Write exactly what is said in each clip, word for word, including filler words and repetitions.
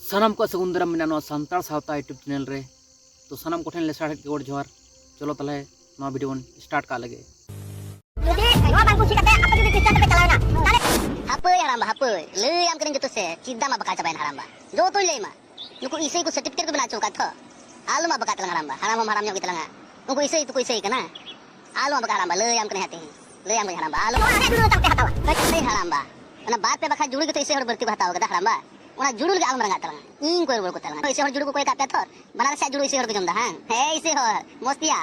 ᱥᱟᱱᱟᱢ ᱠᱚᱣᱟᱜ ᱥᱟᱹᱜᱩᱱ ᱫᱟᱨᱟᱢ ᱢᱮᱱᱟᱜᱼᱟ ᱱᱚᱣᱟ ᱥᱟᱱᱛᱟᱲ ᱥᱟᱶᱛᱟ YouTube ᱪᱮᱱᱮᱞ ᱨᱮ᱾ ᱛᱚ ᱥᱟᱱᱟᱢ ᱠᱚᱴᱷᱮᱱ ᱞᱮᱥᱟᱲᱦᱮᱫ ᱜᱮ ᱜᱚᱰ ᱡᱚᱦᱟᱨ᱾ ᱪᱚᱞᱚ ᱛᱟᱦᱞᱮ ᱱᱚᱣᱟ ᱵᱷᱤᱰᱤᱭᱳ ᱵᱚᱱ ᱥᱴᱟᱨᱴ ᱠᱟᱜ ᱞᱮᱜᱮ᱾ ᱡᱩᱫᱤ ᱱᱚᱣᱟ ᱵᱟᱝ ᱠᱩᱥᱤ ᱠᱟᱛᱮ ᱟᱯᱮ ᱡᱩᱫᱤ ᱠᱷᱨᱤᱥᱴᱟᱱ ᱛᱮᱯᱮ ᱪᱟᱞᱟᱣᱮᱱᱟ, ᱛᱟᱦᱞᱮ ᱦᱟᱯᱟᱹᱭ ᱦᱟᱲᱟᱢᱵᱟ, ᱦᱟᱯᱟᱹᱭ᱾ ᱞᱟᱹᱭᱟᱢ ᱠᱟᱹᱱᱟᱹᱧ ᱡᱚᱛᱚ ᱥᱮ, ᱪᱮᱫᱟᱜ ᱢᱟ ᱵᱟᱠᱟ ᱪᱟᱵᱟᱭᱮᱱ ᱦᱟᱲᱟᱢᱵᱟ᱾ ᱡᱚᱛᱚᱧ ᱞᱟᱹᱭ ᱟᱢᱟ᱾ ᱱᱩᱠᱩ ᱤᱥᱟᱹᱭ ᱠᱚ ᱥᱟᱨᱴᱤᱯᱷᱤᱠᱮᱴ ᱠᱚ ᱵᱮᱱᱟᱣ ᱦᱚᱪᱚ ᱟᱠᱟᱫ ᱛᱷᱚ᱾ ᱟᱞᱚᱢ ᱟᱵᱟᱠᱟᱜ ᱛᱟᱞᱟᱝ ᱦᱟᱲᱟᱢᱵᱟ, ᱦᱟᱲᱟᱢ ᱦᱚᱸᱢ ᱦᱟᱲᱟᱢ ᱧᱚᱜ ᱜᱮ ᱛᱟᱞᱟᱝᱟ᱾ ᱩᱱᱠᱩ ᱤᱥᱟᱹᱭ ᱫᱚᱠᱚ ᱤᱥᱟᱹᱭ ᱠᱟᱱᱟ᱾ ᱟᱞᱚᱢ ᱟᱵᱟᱠᱟᱜ ᱦᱟᱲᱟᱢᱵᱟ, ᱞᱟᱹᱭᱟᱢ ᱠᱟᱹᱱᱟᱹᱧ ᱦᱟᱸᱜ ᱛᱮᱦᱮᱧ᱾ ᱞᱟᱹᱭᱟᱢ ᱠᱟᱹᱱᱟᱹᱧ ᱦᱟᱲᱟᱢᱵᱟ, ᱟᱞᱚᱢ᱾ ᱱᱚᱣᱟ ᱨᱮᱭᱟᱜ ᱡᱩᱲᱩ ᱫᱚ ᱛᱟᱢ ᱯᱮ ᱦᱟᱛᱟᱣᱟ᱾ ᱦᱟᱹᱴ ᱦᱟᱹᱴ ᱦᱟᱲᱟᱢᱵᱟ, ᱚᱱᱟ ᱵᱟᱨ ᱯᱮ ᱵᱟᱠᱷᱨᱟ ᱡᱩᱲᱩ ᱜᱮᱛᱚ ᱤᱥᱟᱹᱭ ᱦᱚᱲ ᱵᱟᱹᱲᱛᱤ ᱠᱚ ᱦᱟᱛᱟᱣ ᱠᱟᱫᱟ ᱦᱟᱲᱟᱢᱵᱟ᱾ ᱚᱱᱟ ᱡᱩᱲᱩ ᱞᱟᱹᱜᱤᱫ ᱟᱞᱚᱢ ᱨᱟᱸᱜᱟᱜ ᱛᱟᱞᱟᱝᱟ᱾ ᱤᱧ ᱠᱚᱭ ᱨᱩᱣᱟᱹᱲ ᱠᱚ ᱛᱟᱞᱟᱝᱟ᱾ ᱤᱥᱟᱹᱭ ᱦᱚᱲ ᱡᱩᱲᱩ ᱠᱚ ᱠᱚᱭ ᱠᱟᱜ ᱯᱮᱭᱟ ᱛᱷᱚᱨ᱾ ᱵᱟᱱᱟᱨ ᱥᱮᱫ ᱡᱩᱲᱩ ᱤᱥᱟᱹᱭ ᱦᱚᱲ ᱠᱚ ᱡᱚᱢ ᱮᱫᱟ, ᱦᱟᱝ? ᱦᱮᱸ, ᱤᱥᱟᱹᱭ ᱦᱚᱲ, ᱢᱚᱥᱛᱤᱭᱟ᱾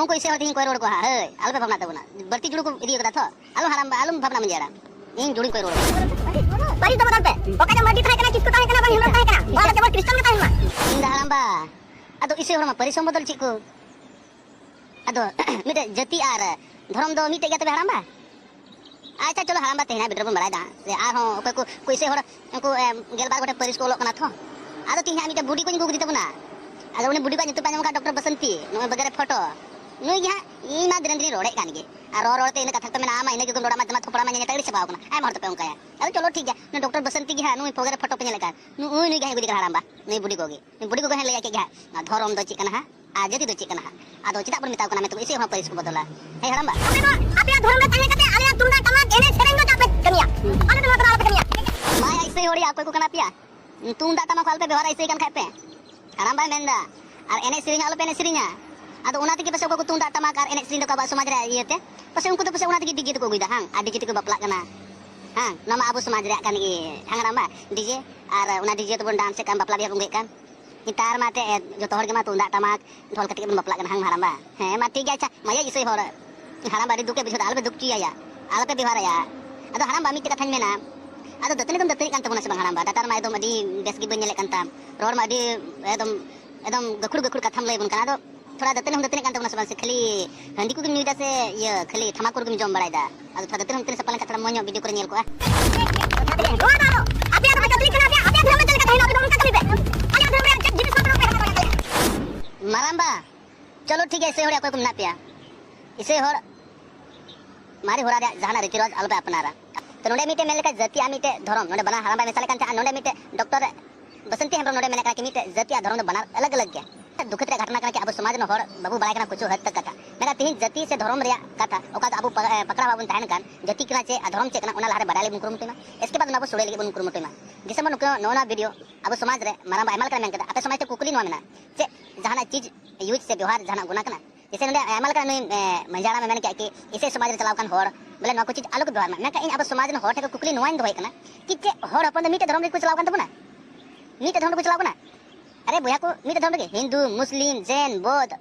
ᱩᱱᱠᱩ ᱤᱥᱟᱹᱭ ᱦᱚᱲ ᱛᱮᱦᱮᱧ ᱠᱚᱭ ᱨᱩᱣᱟᱹᱲ ᱠᱚᱣᱟ ᱦᱟᱸᱜ᱾ ᱦᱟᱹᱭ, ᱟᱞᱚᱯᱮ ᱵᱷᱟᱵᱽᱱᱟ ᱛᱟᱵᱚᱱᱟ᱾ ᱵᱟᱹᱲᱛᱤ ᱡᱩᱲᱩ ᱠᱚ ᱤᱫᱤ ᱠᱟᱫᱟ ᱛᱷᱚ᱾ ᱟᱞᱚ ᱦᱟᱲᱟᱢᱵᱟ, ᱟᱞᱚᱢ ᱵᱷᱟᱵᱽᱱᱟ ᱢᱩᱸᱡᱟᱹᱲᱟ᱾ ᱤᱧ ᱡᱩᱲᱩᱧ ᱠᱚᱭ ᱨᱩᱣᱟᱹᱲ ᱠᱚᱣᱟ᱾ ᱯᱟᱹᱨᱤᱥ ᱫᱚ ᱵᱚᱫᱚᱞ ᱯᱮ᱾ ᱚᱠᱟ ᱡᱮ ᱢᱟᱹᱨᱰᱤ ᱛᱟᱦᱮᱸ ᱠᱟᱱᱟ, ᱠᱤᱥᱠᱩ ᱛᱟᱦᱮᱸ ᱠᱟᱱᱟ, ᱵᱟᱝ ᱦᱮᱢᱵᱨᱚᱢ ᱛᱟᱦᱮᱸ ᱠᱟᱱᱟ᱾ ᱚᱱᱟ ᱫᱚ ᱠᱮᱵᱚᱞ ᱠᱨᱤᱥᱪᱟᱱ ᱜᱮ ᱛᱟᱦᱮᱸ ᱞᱮᱱᱟ᱾ ᱤᱧ ᱫᱚ ᱦᱟᱲᱟᱢᱵᱟ, ᱟᱫᱚ ᱤᱥᱟᱹᱭ ᱦᱚᱲ ᱢᱟ ᱯᱟᱹᱨᱤᱥ ᱦᱚᱸ ᱵᱚᱫᱚᱞ ᱪᱮᱫ ᱠᱚ? ᱟᱫᱚ ᱢᱤᱫᱴᱮᱡ ᱡᱟᱹᱛᱤ ᱟᱨ ᱫᱷᱚᱨᱚᱢ ᱫᱚ ᱢᱤᱫᱴᱮᱡ ᱜᱮᱭᱟ ᱛᱚᱵᱮ ᱦᱟᱲᱟᱢᱵᱟ? ᱟᱪᱪᱷᱟ, ᱪᱚᱞᱚ ᱦᱟᱲᱟᱢᱵᱟ, ᱛᱮᱦᱮᱧᱟᱜ ᱵᱷᱤᱰᱤᱭᱳ ᱵᱚᱱ ᱵᱟᱲᱟᱭ ᱫᱟ᱾ ᱥᱮ ᱟᱨᱦᱚᱸ ᱚᱠᱚᱭ ᱠᱚ, ᱠᱚ ᱤᱥᱟᱹᱭ ᱦᱚᱲ, ᱩᱱᱠᱩ, ᱮᱢ, ᱜᱮᱞᱵᱟᱨ ᱜᱚᱴᱮᱡ ᱯᱟᱹᱨᱤᱥ ᱠᱚ ᱚᱞᱚᱜ ᱠᱟᱱᱟ ᱛᱷᱚ᱾ ᱟᱫᱚ ᱛᱮᱦᱮᱧ ᱦᱟᱸᱜ ᱢᱤᱫᱴᱮᱡ ᱵᱩᱰᱷᱤ ᱠᱚᱧ ᱟᱹᱜᱩ ᱠᱮᱫᱮ ᱛᱟᱵᱚᱱᱟ᱾ ᱟᱫᱚ ᱩᱱᱤ ᱵᱩᱰᱷᱤ ᱠᱚᱣᱟᱜ ᱧᱩᱛᱩᱢ ᱯᱮ ᱟᱸᱡᱚᱢ ᱟᱠᱟᱫ? ᱰᱚᱠᱴᱚᱨ ᱵᱟᱥᱚᱱᱛᱤ, ᱱᱚᱜᱼᱚᱭ ᱵᱟᱜᱟᱨ ᱨᱮ ᱯᱷᱳᱴᱳ᱾ ᱱᱩᱭ ᱜᱮ ᱦᱟᱸᱜ, ᱤᱧ ᱢᱟ ᱫᱤᱱᱟᱹᱢ ᱫᱤᱱᱤᱧ ᱨᱚᱲᱮᱫ ᱠᱟᱱ ᱜᱮ᱾ ᱟᱨ ᱨᱚᱲ ᱨᱚᱲ ᱛᱮ ᱤᱱᱟᱹ ᱠᱟᱛᱷᱟ ᱠᱚ ᱢᱮᱱᱟ, ᱟᱢ ᱢᱟ ᱤᱱᱟᱹ ᱜᱮ ᱜᱚᱢ ᱨᱚᱲᱟ, ᱟᱢ ᱢᱟ ᱛᱷᱚᱯᱲᱟ ᱢᱟ ᱧᱮᱞ ᱧᱮᱞ ᱛᱮ ᱟᱹᱲᱤᱥ ᱪᱟᱵᱟᱣ ᱠᱟᱱᱟ᱾ ᱟᱭᱢᱟ ᱦᱚᱲ ᱛᱟᱯᱮ ᱚᱱᱠᱟᱭᱟ᱾ ᱟᱫᱚ ᱪᱚᱞᱚ ᱴᱷᱤᱠ ᱜᱮᱭᱟ, ᱱᱩᱭ ᱰᱚᱠᱴᱚᱨ ᱵᱟᱥᱚᱱᱛᱤ ᱜᱮ ᱦᱟᱸᱜ, ᱱᱩᱭ ᱯᱷᱳᱜᱟ ᱨᱮ ᱯᱷᱳᱴᱳ ᱯᱮ ᱧᱮᱞᱮᱫ ᱠᱟᱱ, ᱱᱩ-, ᱩᱱᱤ ᱱᱩᱭ ᱜᱮ ᱦᱟᱸᱜ ᱤᱧ ᱠᱩᱞᱤ ᱠᱟᱱᱟ ᱦᱟᱲᱟᱢᱵᱟ᱾ ᱱᱩᱭ ᱵᱩᱰᱷᱤ ᱠᱚᱜᱮ, ᱱᱩᱭ ᱵᱩᱰᱷᱤ ᱠᱚᱜᱮ ᱦᱟᱸᱜ ᱞᱟᱹᱭᱟ ᱠᱮᱫ ᱜᱮ ᱦᱟᱸᱜ, ᱱᱚᱣᱟ ᱫᱷᱚᱨᱚᱢ ᱫᱚ ᱪᱮᱫ ᱠᱟᱱᱟ ᱦᱟᱸᱜ? ᱟᱨ ᱡᱟᱹᱛᱤ ᱫᱚ ᱪᱮᱫ ᱠᱟᱱᱟ ᱦᱟᱸᱜ? ᱟᱫᱚ ᱪᱮᱫᱟᱜ ᱵᱚᱱ ᱢᱮᱛᱟᱣ ᱠᱟᱱᱟ ᱢᱮᱱᱛᱮ ᱤᱥᱟᱹᱭ ᱦᱚᱲ ᱯᱟᱹᱨᱤᱥ ᱠᱚ ᱵᱚᱫᱚᱞᱟ? ᱦᱮᱸ ᱦᱟᱲᱟᱢᱵᱟ? ᱟᱯᱮ ᱫᱚ ᱟᱯᱮᱭᱟᱜ ᱫᱷᱚᱨᱚᱢ ᱨᱮ ᱛᱟᱦᱮᱸ ᱠᱟᱛᱮ ᱟᱞᱮᱭᱟᱜ ᱛᱩᱢᱫᱟᱜ ᱴᱟᱢᱟᱠ ᱮᱱᱮᱡ ᱥᱮᱨᱮᱧ ᱫᱚ ᱪᱮᱫᱟᱜ ᱯᱮ ᱠᱟᱹᱢᱤᱭᱟ? ᱟᱞᱮ ᱫᱚ ᱱᱚᱣᱟ ᱠᱚᱫᱚ ᱟᱞᱚᱯᱮ ᱠᱟᱹᱢᱤᱭᱟ᱾ ᱢᱟᱭᱟ ᱤᱥᱟᱹᱭ ᱦᱚᱲ ᱭᱟ, ᱚᱠᱚᱭ ᱠᱚ ᱠᱟᱱᱟ ᱯᱮᱭᱟ? ᱛᱩᱢᱫᱟᱜ ᱴᱟᱢᱟᱠ ᱦᱚᱸ ᱟᱞᱚᱯᱮ ᱵᱮᱵᱚᱦᱟᱨᱟ ᱤᱥᱟᱹᱭ ᱠᱟᱱ ᱠᱷᱟᱡ ᱯᱮ᱾ ᱦᱟᱲᱟᱢᱵᱟᱭ ᱢᱮᱱᱫᱟ, ᱟᱨ ᱮᱱᱮᱡ ᱥᱮᱨᱮᱧ ᱦᱚᱸ ᱟᱞᱚᱯᱮ ᱮᱱᱮᱡ ᱥᱮᱨᱮᱧᱟ᱾ ᱟᱫᱚ ᱚᱱᱟ ᱛᱮᱜᱮ ᱯᱟᱥᱮᱡ ᱚᱠᱚᱭ ᱠᱚ ᱛᱩᱢᱫᱟᱜ ᱴᱟᱢᱟᱠ ᱟᱨ ᱮᱱᱮᱡ ᱥᱮᱨᱮᱧ ᱫᱚᱠᱚ ᱟᱵᱚᱣᱟᱜ ᱥᱚᱢᱟᱡᱽ ᱨᱮ ᱤᱭᱟᱹᱛᱮ, ᱯᱟᱥᱮᱡ ᱩᱱᱠᱩ ᱫᱚ ᱯᱟᱥᱮᱡ ᱚᱱᱟ ᱛᱮᱜᱮ ᱰᱤᱡᱮ ᱫᱚᱠᱚ ᱟᱹᱜᱩᱭᱮᱫᱟ, ᱦᱟᱝ? ᱟᱨ ᱰᱤᱡᱮ ᱛᱮᱠᱚ ᱵᱟᱯᱞᱟᱜ ᱠᱟᱱᱟ, ᱦᱟᱝ? ᱱᱚᱣᱟ ᱢᱟ ᱟᱵᱚ ᱥᱚᱢᱟᱡᱽ ᱨᱮᱭᱟᱜ ᱠᱟᱱ ᱜᱮ, ᱦᱟᱝ ᱦᱟᱲᱟᱢᱵᱟ? ᱰᱤᱡᱮ, ᱟᱨ ᱚᱱᱟ ᱰᱤᱡᱮ ᱛᱮᱵᱚᱱ ᱰᱟᱱᱥ ᱮᱫ ᱠᱟᱱ, ᱵᱟᱯᱞᱟ ᱵᱤᱦᱟᱹ ᱵᱚᱱ ᱟᱹᱜᱩᱭᱮᱫ ᱠᱟᱱ᱾ ᱱᱮᱛᱟᱨ ᱢᱟ ᱮᱱᱛᱮᱫ ᱡᱚᱛᱚ ᱦᱚᱲ ᱜᱮᱢᱟ ᱛᱩᱢᱫᱟᱜ ᱴᱟᱢᱟᱠ ᱰᱷᱚᱞ ᱠᱟᱛᱮ ᱜᱮᱵᱚᱱ ᱵᱟᱯᱞᱟᱜ ᱠᱟᱱᱟ, ᱦᱟᱝ ᱦᱟᱲᱟᱢᱵᱟ? ᱦᱮᱸ ᱢᱟ ᱴᱷᱤᱠ ᱜᱮᱭᱟ, ᱟᱪᱪᱷᱟ, ᱢᱟᱭᱟ ᱤᱥᱟᱹᱭ ᱦᱚᱲ᱾ ᱦᱟᱲᱟᱢᱵᱟ ᱟᱹᱰᱤ ᱫᱩᱠᱮ ᱵᱩᱡᱷᱟᱹᱣ ᱫᱟ, ᱟᱞᱚᱯᱮ ᱫᱩᱠ ᱦᱚᱪᱚᱭᱟ, ᱟᱞᱚᱯᱮ ᱵᱮᱣᱦᱟᱨᱟᱭᱟ᱾ ᱟᱫᱚ ᱦᱟᱲᱟᱢᱵᱟ ᱢᱤᱫᱴᱮᱡ ᱠᱟᱛᱷᱟᱧ ᱢᱮᱱᱟ, ᱟᱫᱚ ᱫᱟᱹᱛᱟᱹᱱᱤ ᱫᱚᱢ ᱫᱟᱹᱛᱟᱹᱱᱤᱜ ᱠᱟᱱ ᱛᱟᱵᱚᱱᱟ ᱥᱮ ᱵᱟᱝ ᱦᱟᱲᱟᱢᱵᱟ? ᱰᱟᱴᱟ ᱨᱮᱢᱟ ᱮᱠᱫᱚᱢ ᱟᱹᱰᱤ ᱵᱮᱥ ᱜᱮ ᱵᱟᱹᱧ ᱧᱮᱞᱮᱫ ᱠᱟᱱ ᱛᱟᱢ, ᱨᱚᱲ ᱢᱟ ᱟᱹᱰᱤ ᱮᱠᱫᱚᱢ, ᱮᱠᱫᱚᱢ ᱜᱟᱹᱠᱷᱩᱲ ᱜᱟᱹᱠᱷᱩᱲ ᱠᱟᱛᱷᱟᱢ ᱞᱟᱹᱭ ᱟᱵᱚᱱ ᱠᱟᱱᱟ᱾ ᱟᱫᱚ ᱛᱷᱚᱲᱟ ᱫᱟᱹᱛᱟᱹᱱᱤ ᱦᱚᱸᱢ ᱫᱟᱹᱛᱟᱹᱱᱤᱜ ᱠᱟᱱ ᱛᱟᱵᱚᱱᱟ ᱥᱮ ᱵᱟᱝ? ᱥᱮ ᱠᱷᱟᱹᱞᱤ ᱦᱟᱺᱰᱤ ᱠᱚᱜᱮᱢ ᱧᱩᱭᱫᱟ ᱥᱮ ᱤᱭᱟᱹ ᱠᱷᱟᱹᱞᱤ ᱛᱷᱟᱢᱟᱠᱩᱨ ᱜᱮᱢ ᱡᱚᱢ ᱵᱟᱲᱟᱭᱫᱟ? ᱟᱫᱚ ᱛᱷᱚᱲᱟ ᱫᱟᱹᱛᱟᱹᱱᱤ ᱦᱚᱸᱢ ᱫᱟᱹᱛᱟᱹᱱᱤᱜ ᱠᱷᱟᱱ ᱛᱷᱚᱲᱟ ᱢᱚᱡᱽ ᱧᱚᱜ ᱵᱷᱤᱰᱤᱭᱳ ᱠᱚᱨᱮ ᱧᱮᱞ ᱠᱚᱜᱼᱟ᱾ ᱱᱚᱣᱟ ᱫᱚ ᱟᱫᱚ ᱟᱯᱮᱭᱟᱜ ᱫᱚ ᱠᱟᱛᱷᱟ ᱠᱟᱱᱟ, ᱟᱯᱮᱭᱟᱜ ᱫᱷᱚᱨᱚᱢ ᱨᱮ ᱪᱮᱫ ᱞᱮᱠᱟ ᱛᱟᱦᱮᱱᱟ, ᱟᱯᱮ ᱫᱚ ᱚᱱᱠᱟ ᱠᱟᱹᱢᱤ ᱯᱮ᱾ ᱟᱞᱮᱭᱟᱜ ᱫᱷᱚᱨᱚᱢ ᱨᱮ ᱪᱮᱫ ᱡᱤᱱᱤᱥ ᱵᱟᱹᱱᱩᱜᱼᱟ, ᱟᱯᱮ ᱦᱟᱛᱟᱣ ᱫᱟᱲᱮᱭᱟᱜᱼᱟ᱾ ᱢᱟᱨᱟᱝᱵᱟ, ᱪᱚᱞᱚ ᱴᱷᱤᱠ ᱜᱮᱭᱟ, ᱤᱥᱟᱹᱭ ᱦᱚᱲ ᱚᱠᱚᱭ ᱠᱚ ᱢᱮᱱᱟᱜ ᱯᱮᱭᱟ, ᱤᱥᱟᱹᱭ ᱦᱚᱲ ᱢᱟᱨᱮ ᱦᱚᱨᱟ ᱨᱮᱭᱟᱜ ᱡᱟᱦᱟᱱᱟᱜ ᱨᱤᱛᱤ ᱨᱮᱣᱟᱡᱽ ᱟᱞᱚᱯᱮ ᱟᱯᱱᱟᱨᱟ᱾ ᱛᱚ ᱱᱚᱰᱮ ᱢᱤᱫᱴᱮᱡ ᱢᱮᱱ ᱞᱮᱠᱟ ᱡᱟᱹᱛᱤ ᱟᱨ ᱢᱤᱫᱴᱮᱡ ᱫᱷᱚᱨᱚᱢ, ᱱᱚᱰᱮ ᱵᱟᱱᱟᱨ ᱦᱟᱲᱟᱢ ᱵᱟᱭ ᱢᱮᱥᱟ ᱞᱮᱠᱷᱟᱱ ᱪᱮᱫ, ᱟᱨ ᱱᱚᱰᱮ ᱢᱤᱫᱴᱮᱡ ᱰᱚᱠᱴᱚᱨ ᱵᱟᱥᱚᱱᱛᱤ ᱦᱮᱢᱵᱨᱚᱢ ᱱᱚᱰᱮ ᱢᱮᱱᱮᱫ ᱠᱟᱱᱟ ᱠᱤ ᱢᱤᱫᱴᱮᱡ ᱡᱟᱹᱛᱤ ᱟᱨ ᱫᱷᱚᱨᱚᱢ ᱫᱚ ᱵᱟᱱᱟᱨ ᱟᱞᱟᱜᱽ ᱟᱞᱟᱜᱽ ᱜᱮᱭᱟ᱾ ᱫᱩᱠᱷ ᱨᱮᱭᱟᱜ ᱜᱷᱚᱴᱚᱱᱟ ᱠᱟᱱᱟ ᱠᱤ ᱟᱵᱚ ᱥᱚᱢᱟᱡᱽ ᱨᱮᱱ ᱦᱚᱲ ᱵᱟᱵᱚ ᱵᱟᱲᱟᱭ ᱠᱟᱱᱟ ᱠᱩᱪᱷᱩ ᱦᱚᱫ ᱛᱚᱠ ᱠᱟᱛᱷᱟ᱾ ᱢᱮᱱᱠᱷᱟᱱ ᱛᱤᱦᱤᱧ ᱡᱟᱹᱛᱤ ᱥᱮ ᱫᱷᱚᱨᱚᱢ ᱨᱮᱭᱟᱜ ᱠᱟᱛᱷᱟ ᱚᱠᱟ ᱫᱚ ᱟᱵᱚ ᱯᱟ-, ᱮ, ᱯᱟᱠᱲᱟᱣ ᱵᱟᱵᱚᱱ ᱛᱟᱦᱮᱱ ᱠᱟᱱ, ᱡᱟᱹᱛᱤ ᱠᱟᱱᱟ ᱪᱮᱫ ᱟᱨ ᱫᱷᱚᱨᱚᱢ ᱪᱮᱫ ᱠᱟᱱᱟ, ᱚᱱᱟ ᱞᱟᱦᱟᱨᱮ ᱵᱟᱰᱟᱭ ᱞᱟᱹᱜᱤᱫ ᱵᱚᱱ ᱠᱩᱨᱩᱢᱩᱴᱩᱭ ᱢᱟ᱾ ᱮᱥᱠᱮ ᱵᱟᱫ ᱚᱱᱟ ᱵᱚ ᱥᱚᱲᱮ ᱞᱟᱹᱜᱤᱫ ᱵᱚᱱ ᱠᱩᱨᱩᱢᱩᱴᱩᱭ ᱢᱟ᱾ ᱡᱮᱥᱮ ᱢᱟᱱ ᱱᱚᱣᱟ ᱵᱷᱤᱰᱤᱭᱳ ᱟᱵᱚ ᱥᱚᱢᱟᱡᱽ ᱨᱮ ᱢᱟᱨᱟᱝᱵᱟ ᱟᱭᱢᱟ ᱞᱮᱠᱟᱱ ᱢᱮᱱ ᱠᱮᱫᱟ, ᱟᱯᱮ ᱥᱚᱢᱟᱡᱽ ᱛᱮ ᱠᱩᱠᱞᱤ ᱱᱚᱣᱟ ᱢᱮᱱᱟᱜᱼᱟ, ᱪᱮᱫ ᱡᱟᱦᱟᱱᱟᱜ ᱪᱤᱡᱽ ᱤᱭᱩᱡᱽ ᱥᱮ ᱵᱮᱣᱦᱟᱨ ᱡᱟᱦᱟᱱᱟᱜ ᱜᱩᱱᱟ ᱠᱟᱱᱟ? ᱡᱮᱥᱮ ᱱᱚᱰᱮ ᱟᱭᱢᱟ ᱞᱮᱠᱟᱱ ᱱᱩᱭ, ᱮ, ᱢᱟᱹᱡᱷᱤ ᱦᱟᱲᱟᱢᱮ ᱢᱮᱱ ᱠᱮᱫᱟ ᱠᱤ ᱤᱥᱟᱹᱭ ᱥᱚᱢᱟᱡᱽ ᱨᱮ ᱪᱟᱞᱟᱣ ᱠᱟᱱ ᱦᱚᱲ ᱵᱚᱞᱮ ᱱᱚᱣᱟ ᱠᱚ ᱪᱤᱡᱽ ᱟᱞᱚ ᱠᱚ ᱵᱮᱣᱦᱟᱨ ᱢᱟ᱾ ᱢᱮᱱᱠᱷᱟᱱ ᱤᱧ ᱟᱵᱚ ᱥᱚᱢᱟᱡᱽ ᱨᱮᱱ ᱦᱚᱲ ᱴᱷᱮᱱ ᱠᱷᱚᱱ ᱠᱩᱠᱞᱤ ᱱᱚᱣᱟᱧ ᱫᱚᱦᱚᱭᱮᱫ ᱠᱟᱱᱟ ᱠᱤ ᱪᱮᱫ ᱦᱚᱲ ᱦᱚᱯᱚᱱ ᱫᱚ ᱢᱤᱫᱴᱮᱡ ᱫᱷᱚᱨᱚᱢ ᱨᱮᱠᱚ ᱪᱟᱞᱟᱣ ᱠᱟᱱ ᱛᱟᱵᱚᱱᱟ? ᱢᱤᱫᱴᱮᱡ ᱫᱷᱚᱨᱚᱢ ᱨᱮᱠᱚ ᱪᱟᱞᱟᱣ ᱠᱟᱱᱟ? ᱟᱨᱮ ᱵᱚᱭᱦᱟ ᱠᱚ, ᱢᱤᱫᱴᱮᱡ ᱫᱷᱚᱨᱚᱢ ᱨᱮᱜᱮ ᱦᱤᱱᱫᱩ, ᱢᱩᱥᱞᱤᱢ, ᱡᱮᱱ, ᱵᱳᱫᱷ,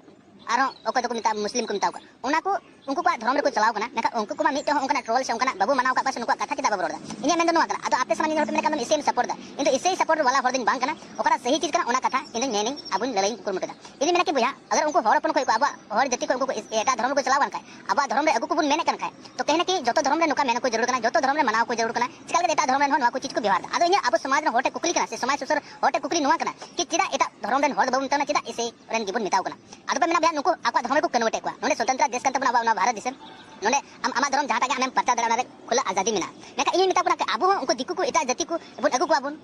ᱟᱨᱦᱚᱸ ᱚᱠᱚᱭ ᱫᱚᱠᱚ ᱢᱮᱛᱟᱜᱼᱟ ᱢᱩᱥᱞᱤᱢ ᱠᱚ ᱢᱮᱛᱟᱣ ᱠᱚᱣᱟ, ᱚᱱᱟ ᱠᱚ ᱩᱱᱠᱩ ᱠᱚᱣᱟᱜ ᱫᱷᱚᱨᱚᱢ ᱨᱮᱠᱚ ᱪᱟᱞᱟᱣ ᱠᱟᱱᱟ᱾ ᱢᱮᱱᱠᱷᱟᱱ ᱩᱱᱠᱩ ᱠᱚᱢᱟ ᱢᱤᱫᱴᱮᱡ ᱦᱚᱸ ᱚᱱᱠᱟᱱᱟᱜ ᱴᱨᱚᱞ ᱥᱮ ᱚᱱᱠᱟᱱᱟᱜ ᱵᱟᱵᱚ ᱢᱟᱱᱟᱣ ᱠᱟᱜ ᱠᱚᱣᱟ ᱥᱮ ᱱᱩᱠᱩᱣᱟᱜ ᱠᱟᱛᱷᱟ ᱪᱮᱫᱟᱜ ᱵᱟᱵᱚ ᱨᱚᱲ ᱮᱫᱟ? ᱤᱧᱟᱹᱜ ᱢᱮᱱ ᱫᱚ ᱱᱚᱣᱟ ᱠᱟᱱᱟ᱾ ᱟᱫᱚ ᱟᱯᱮ ᱥᱟᱱᱟᱢ ᱧᱮᱞ ᱦᱚᱲ ᱯᱮ ᱢᱮᱱᱮᱫ ᱠᱟᱱ ᱫᱚ ᱤᱥᱟᱹᱭ ᱮᱢ ᱥᱟᱯᱳᱨᱴ ᱮᱫᱟ, ᱤᱧ ᱫᱚ ᱤᱥᱟᱹᱭ ᱥᱟᱯᱳᱨᱴ ᱵᱟᱞᱟ ᱦᱚᱲ ᱫᱚᱧ ᱵᱟᱝ ᱠᱟᱱᱟ᱾ ᱚᱠᱟᱴᱟᱜ ᱥᱟᱹᱦᱤ ᱪᱤᱡᱽ ᱠᱟᱱᱟ ᱚᱱᱟ ᱠᱟᱛᱷᱟ ᱤᱧ ᱫᱚᱧ ᱢᱮᱱᱟᱹᱧ, ᱟᱵᱚᱧ ᱞᱟᱹᱞᱟᱹᱭ ᱠᱩᱨᱩᱢᱩᱴᱩ ᱮᱫᱟ᱾ ᱤᱧ ᱫᱚᱧ ᱢᱮᱱᱟ ᱠᱤ ᱵᱚᱭᱦᱟ, ᱟᱜᱟᱨ ᱩᱱᱠᱩ ᱦᱚᱲ ᱦᱚᱯᱚᱱ ᱠᱷᱚᱱ ᱠᱚ ᱟᱵᱚᱣᱟᱜ ᱦᱚᱲ ᱡᱟᱹᱛᱤ ᱠᱷᱚᱱ ᱩᱱᱠᱩ ᱠᱚ ᱮᱴᱟᱜ ᱫᱷᱚᱨᱚᱢ ᱨᱮᱠᱚ ᱪᱟᱞᱟᱣ ᱠᱟᱱ ᱠᱷᱟᱡ, ᱟᱵᱚᱣᱟᱜ ᱫᱷᱚᱨᱚᱢ ᱨᱮ ᱟᱹᱜᱩ ᱠᱚᱵᱚᱱ ᱢᱮᱱᱮᱫ ᱠᱟᱱ ᱠᱷᱟᱡ, ᱛᱚ ᱠᱟᱹᱦᱤ ᱱᱟ ᱠᱟᱹᱦᱤ ᱡᱚᱛᱚ ᱫᱷᱚᱨᱚᱢ ᱨᱮ ᱱᱚᱝᱠᱟ ᱢᱮᱱ ᱠᱚ ᱡᱟᱹᱨᱩᱲ ᱠᱟᱱᱟ, ᱡᱚᱛᱚ ᱫᱷᱚᱨᱚᱢ ᱨᱮ ᱢᱟᱱᱟᱣ ᱠᱚ ᱡᱟᱹᱨᱩᱲ ᱠᱟᱱᱟ᱾ ᱪᱮᱠᱟ ᱞᱟᱹᱜᱤᱫ ᱮᱴᱟᱜ ᱫᱷᱚᱨᱚᱢ ᱨᱮᱱ ᱦᱚᱸ ᱱᱚᱣᱟ ᱠᱚ ᱪᱤᱡᱽ ᱠᱚ ᱵᱮᱣᱦᱟᱨ ᱮᱫᱟ? ᱟᱫᱚ ᱤᱧᱟᱹᱜ ᱟᱵᱚ ᱥᱚᱢᱟᱡᱽ ᱨᱮᱱ ᱦᱚᱲ ᱴᱷᱮᱱ ᱠᱩᱠᱞᱤ ᱠᱟᱱᱟ ᱥᱮ ᱥᱚᱢᱟᱡᱽ ᱥᱩᱥᱟᱹᱨ ᱦᱚᱲ ᱴᱷᱮᱱ ᱠᱩᱠᱞᱤ ᱱᱚᱣᱟ ᱠᱟᱱᱟ ᱠᱤ ᱪᱮᱫᱟᱜ ᱮᱴᱟᱜ ᱫᱷᱚᱨᱚᱢ ᱨᱮᱱ ᱦᱚᱲ ᱫᱚ ᱵᱟᱵᱚᱱ ᱢᱮᱛᱟ ᱠᱚ ᱠᱟᱱᱟ, ᱪᱮᱫᱟᱜ ᱤᱥᱟᱹᱭ ᱨᱮᱱ ᱜᱮᱵᱚᱱ ᱢᱮᱛᱟ ᱠᱚ ᱠᱟᱱᱟ? ᱟᱫᱚ ᱯᱮ ᱢᱮᱱᱟ ᱵᱚᱭᱦᱟ ᱱᱩᱠᱩ ᱟᱠᱚᱣᱟᱜ ᱫᱷᱚᱨᱚᱢ ᱨᱮᱠᱚ convert ᱮᱫ ᱠᱚᱣᱟ᱾ ᱱᱚᱰᱮ ᱥᱚᱛᱚᱱᱛᱨᱚ ᱫᱮᱥ ᱠᱟᱱ ᱛᱟᱵᱚᱱᱟ ᱟᱵᱚᱣᱟᱜ ᱱᱚᱣᱟ ᱵᱷᱟᱨᱚᱛ ᱫᱤᱥᱚᱢ᱾ ᱱᱚᱰᱮ ᱟᱢ ᱟᱢᱟᱜ ᱫᱷᱚᱨᱚᱢ ᱡᱟᱦᱟᱸᱴᱟᱜ ᱜᱮ ᱟᱢᱮᱢ ᱯᱨᱚᱪᱟᱨ ᱫᱟᱲᱮᱭᱟᱜᱼᱟ, ᱚᱱᱟ ᱨᱮ ᱠᱷᱩᱞᱟᱹ ᱟᱡᱟᱫᱤ ᱢᱮᱱᱟᱜᱼᱟ᱾ ᱢᱮᱱᱠᱷᱟᱱ ᱤᱧᱤᱧ ᱢᱮᱛᱟ ᱠᱚ ᱠᱟᱱᱟ ᱠᱤ ᱟᱵᱚ ᱦᱚᱸ ᱩᱱᱠᱩ ᱫᱤᱠᱩ ᱠᱚ ᱮᱴᱟᱜ ᱡᱟᱹᱛᱤ ᱠᱚ ᱵᱚᱱ ᱟᱹᱜᱩ ᱠᱚᱣᱟ ᱵᱚᱱ,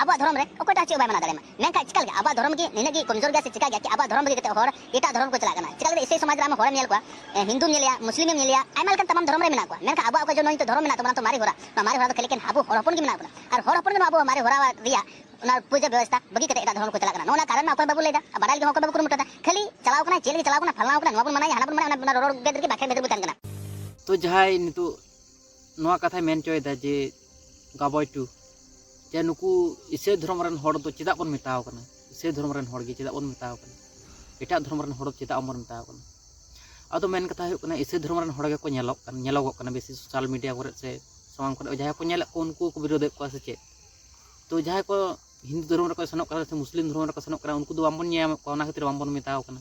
ᱟᱵᱚᱣᱟᱜ ᱫᱷᱚᱨᱚᱢ ᱨᱮ ᱚᱠᱚᱭᱴᱟᱜ ᱪᱮᱫ ᱦᱚᱸ ᱵᱟᱭ ᱢᱟᱱᱟ ᱫᱟᱲᱮᱭᱟᱢᱟ᱾ ᱢᱮᱱᱠᱷᱟᱱ ᱪᱮᱠᱟ ᱞᱟᱹᱜᱤᱫ ᱟᱵᱚᱣᱟᱜ ᱫᱷᱚᱨᱚᱢ ᱜᱮ ᱱᱤᱱᱟᱹᱜ ᱜᱮ ᱠᱚᱢᱡᱳᱨ ᱜᱮᱭᱟ ᱥᱮ ᱪᱮᱠᱟ ᱜᱮᱭᱟ ᱠᱤ ᱟᱵᱚᱣᱟᱜ ᱫᱷᱚᱨᱚᱢ ᱵᱟᱹᱜᱤ ᱠᱟᱛᱮ ᱦᱚᱲ ᱮᱴᱟᱜ ᱫᱷᱚᱨᱚᱢ ᱠᱚ ᱪᱟᱞᱟᱜ ᱠᱟᱱᱟ? ᱪᱮᱠᱟ ᱞᱟᱹᱜᱤᱫ ᱤᱥᱟᱹᱭ ᱥᱚᱢᱟᱡᱽ ᱨᱮ ᱟᱢ ᱦᱚᱲᱮᱢ ᱧᱮᱞ ᱠᱚᱣᱟ, ᱮ, ᱦᱤᱱᱫᱩᱢ ᱧᱮᱞᱮᱭᱟ, ᱢᱩᱥᱞᱤᱢᱮᱢ ᱧᱮᱞᱮᱭᱟ, ᱟᱭᱢᱟ ᱞᱮᱠᱟᱱ ᱛᱟᱢᱟᱢ ᱫᱷᱚᱨᱚᱢ ᱨᱮ ᱢᱮᱱᱟᱜ ᱠᱚᱣᱟ, ᱢᱮᱱᱠᱷᱟᱱ ᱟᱵᱚᱣᱟᱜ ᱚᱠᱟ ᱡᱮ ᱱᱚᱜᱼᱚᱭ ᱱᱤᱛᱚᱜ ᱫᱷᱚᱨᱚᱢ ᱢᱮᱱᱟᱜ ᱛᱟᱵᱚᱱᱟ, ᱛᱚ ᱢᱟᱨᱮ ᱦᱚᱨᱟ, ᱱᱚᱣᱟ ᱢᱟᱨᱮ ᱦᱚᱨᱟ ᱫᱚ ᱠᱷᱟᱹᱞᱤ ᱮᱠᱮᱱ ᱟᱵᱚ ᱦᱚᱲ ᱦᱚᱯᱚᱱ ᱜᱮ ᱢᱮᱱᱟᱜ ᱵᱚᱱᱟ᱾ ᱟᱨ ᱦᱚᱲ ᱦᱚᱯᱚᱱ ᱫᱚ ᱱᱚᱣᱟ ᱟᱵᱚ ᱢᱟᱨᱮ ᱦᱚᱨᱟ ᱨᱮᱭᱟᱜ ᱚᱱᱟ ᱯᱩᱡᱟᱹ ᱵᱮᱵᱚᱥᱛᱷᱟ ᱵᱟᱹᱜᱤ ᱠᱟᱛᱮ ᱮᱴᱟᱜ ᱫᱷᱚᱨᱚᱢ ᱨᱮᱠᱚ ᱪᱟᱞᱟᱜ ᱠᱟᱱᱟ᱾ ᱱᱚᱣᱟ ᱨᱮᱱᱟᱜ ᱠᱟᱨᱚᱱ ᱢᱟ ᱚᱠᱚᱭ ᱵᱟᱵᱚ ᱞᱟᱹᱭ ᱮᱫᱟ, ᱟᱨ ᱵᱟᱰᱟᱭ ᱞᱟᱹᱜᱤᱫ ᱦᱚᱸ ᱚᱠᱚᱭ ᱵᱟᱵᱚ ᱠᱩᱨᱩᱢᱩᱴᱩ ᱮᱫᱟ᱾ ᱠᱷᱟᱹᱞᱤ ᱪᱟᱞᱟᱣ ᱠᱟᱱᱟᱭ, ᱪᱮᱫ ᱞᱟᱹᱜᱤᱫ ᱪᱟᱞᱟᱣ ᱠᱟᱱᱟ, ᱯᱷᱟᱞᱱᱟ ᱠᱟᱱᱟ, ᱱᱚᱣᱟ ᱵᱚᱱ ᱢᱟᱱᱟᱭᱟ, ᱦᱟᱱᱟ ᱵᱚᱱ ᱢᱟᱱᱟᱭᱟ, ᱚᱱᱟ ᱨᱚᱲ ᱨᱚᱲ ᱜᱮ ᱵᱟᱠᱷᱮᱲ ᱵᱷᱮᱫ ᱨᱮᱵᱚ ᱛᱟᱦᱮᱱ ᱠᱟᱱᱟ᱾ ᱛᱚ ᱡᱟᱦᱟᱸᱭ ᱱᱤᱛᱚᱜ ᱱᱚᱣᱟ ᱠᱟᱛᱷᱟᱭ ᱢᱮᱱ ᱦᱚᱪᱚᱭᱮᱫᱟ ᱡᱮ ᱜᱟᱵᱚᱭ ᱴᱩ, ᱡᱮ ᱱᱩᱠᱩ ᱤᱥᱟᱹᱭ ᱫᱷᱚᱨᱚᱢ ᱨᱮᱱ ᱦᱚᱲ ᱫᱚ ᱪᱮᱫᱟᱜ ᱵᱚᱱ ᱢᱮᱛᱟᱣ ᱠᱟᱱᱟ? ᱤᱥᱟᱹᱭ ᱫᱷᱚᱨᱚᱢ ᱨᱮᱱ ᱦᱚᱲ ᱜᱮ ᱪᱮᱫᱟᱜ ᱵᱚᱱ ᱢᱮᱛᱟᱣ ᱠᱟᱱᱟ? ᱮᱴᱟᱜ ᱫᱷᱚᱨᱚᱢ ᱨᱮᱱ ᱦᱚᱲ ᱫᱚ ᱪᱮᱫᱟᱜ ᱵᱚᱱ ᱢᱮᱛᱟᱣ ᱠᱟᱱᱟ? ᱟᱫᱚ ᱢᱮᱱ ᱠᱟᱛᱷᱟ ᱦᱩᱭᱩᱜ ᱠᱟᱱᱟ, ᱤᱥᱟᱹᱭ ᱫᱷᱚᱨᱚᱢ ᱨᱮᱱ ᱦᱚᱲ ᱜᱮᱠᱚ ᱧᱮᱞᱚᱜ ᱠᱟᱱ, ᱧᱮᱞᱚᱜᱚᱜ ᱠᱟᱱᱟ ᱵᱮᱥᱤ ᱥᱳᱥᱟᱞ ᱢᱤᱰᱤᱭᱟ ᱠᱚᱨᱮ ᱥᱮ ᱥᱟᱢᱟᱝ ᱠᱚᱨᱮ, ᱡᱟᱦᱟᱸᱭ ᱠᱚ ᱧᱮᱞᱮᱫ ᱠᱚ ᱩᱱᱠᱩ ᱠᱚ ᱵᱤᱨᱳᱫᱮᱫ ᱠᱚᱣᱟ ᱥᱮ ᱪᱮᱫ? ᱛᱚ ᱡᱟᱦᱟᱸᱭ ᱠᱚ ᱦᱤᱱᱫᱩ ᱫᱷᱚᱨᱚᱢ ᱨᱮᱠᱚ ᱥᱮᱱᱚᱜ ᱠᱟᱱᱟ ᱥᱮ ᱢᱩᱥᱞᱤᱢ ᱫᱷᱚᱨᱚᱢ ᱨᱮᱠᱚ ᱥᱮᱱᱚᱜ ᱠᱟᱱᱟ, ᱩᱱᱠᱩ ᱫᱚ ᱵᱟᱝᱵᱚᱱ ᱧᱮᱧᱟᱢᱮᱫ ᱠᱚᱣᱟ, ᱚᱱᱟ ᱠᱷᱟᱹᱛᱤᱨ ᱵᱟᱝᱵᱚᱱ ᱢᱮᱛᱟᱣ ᱠᱟᱱᱟ᱾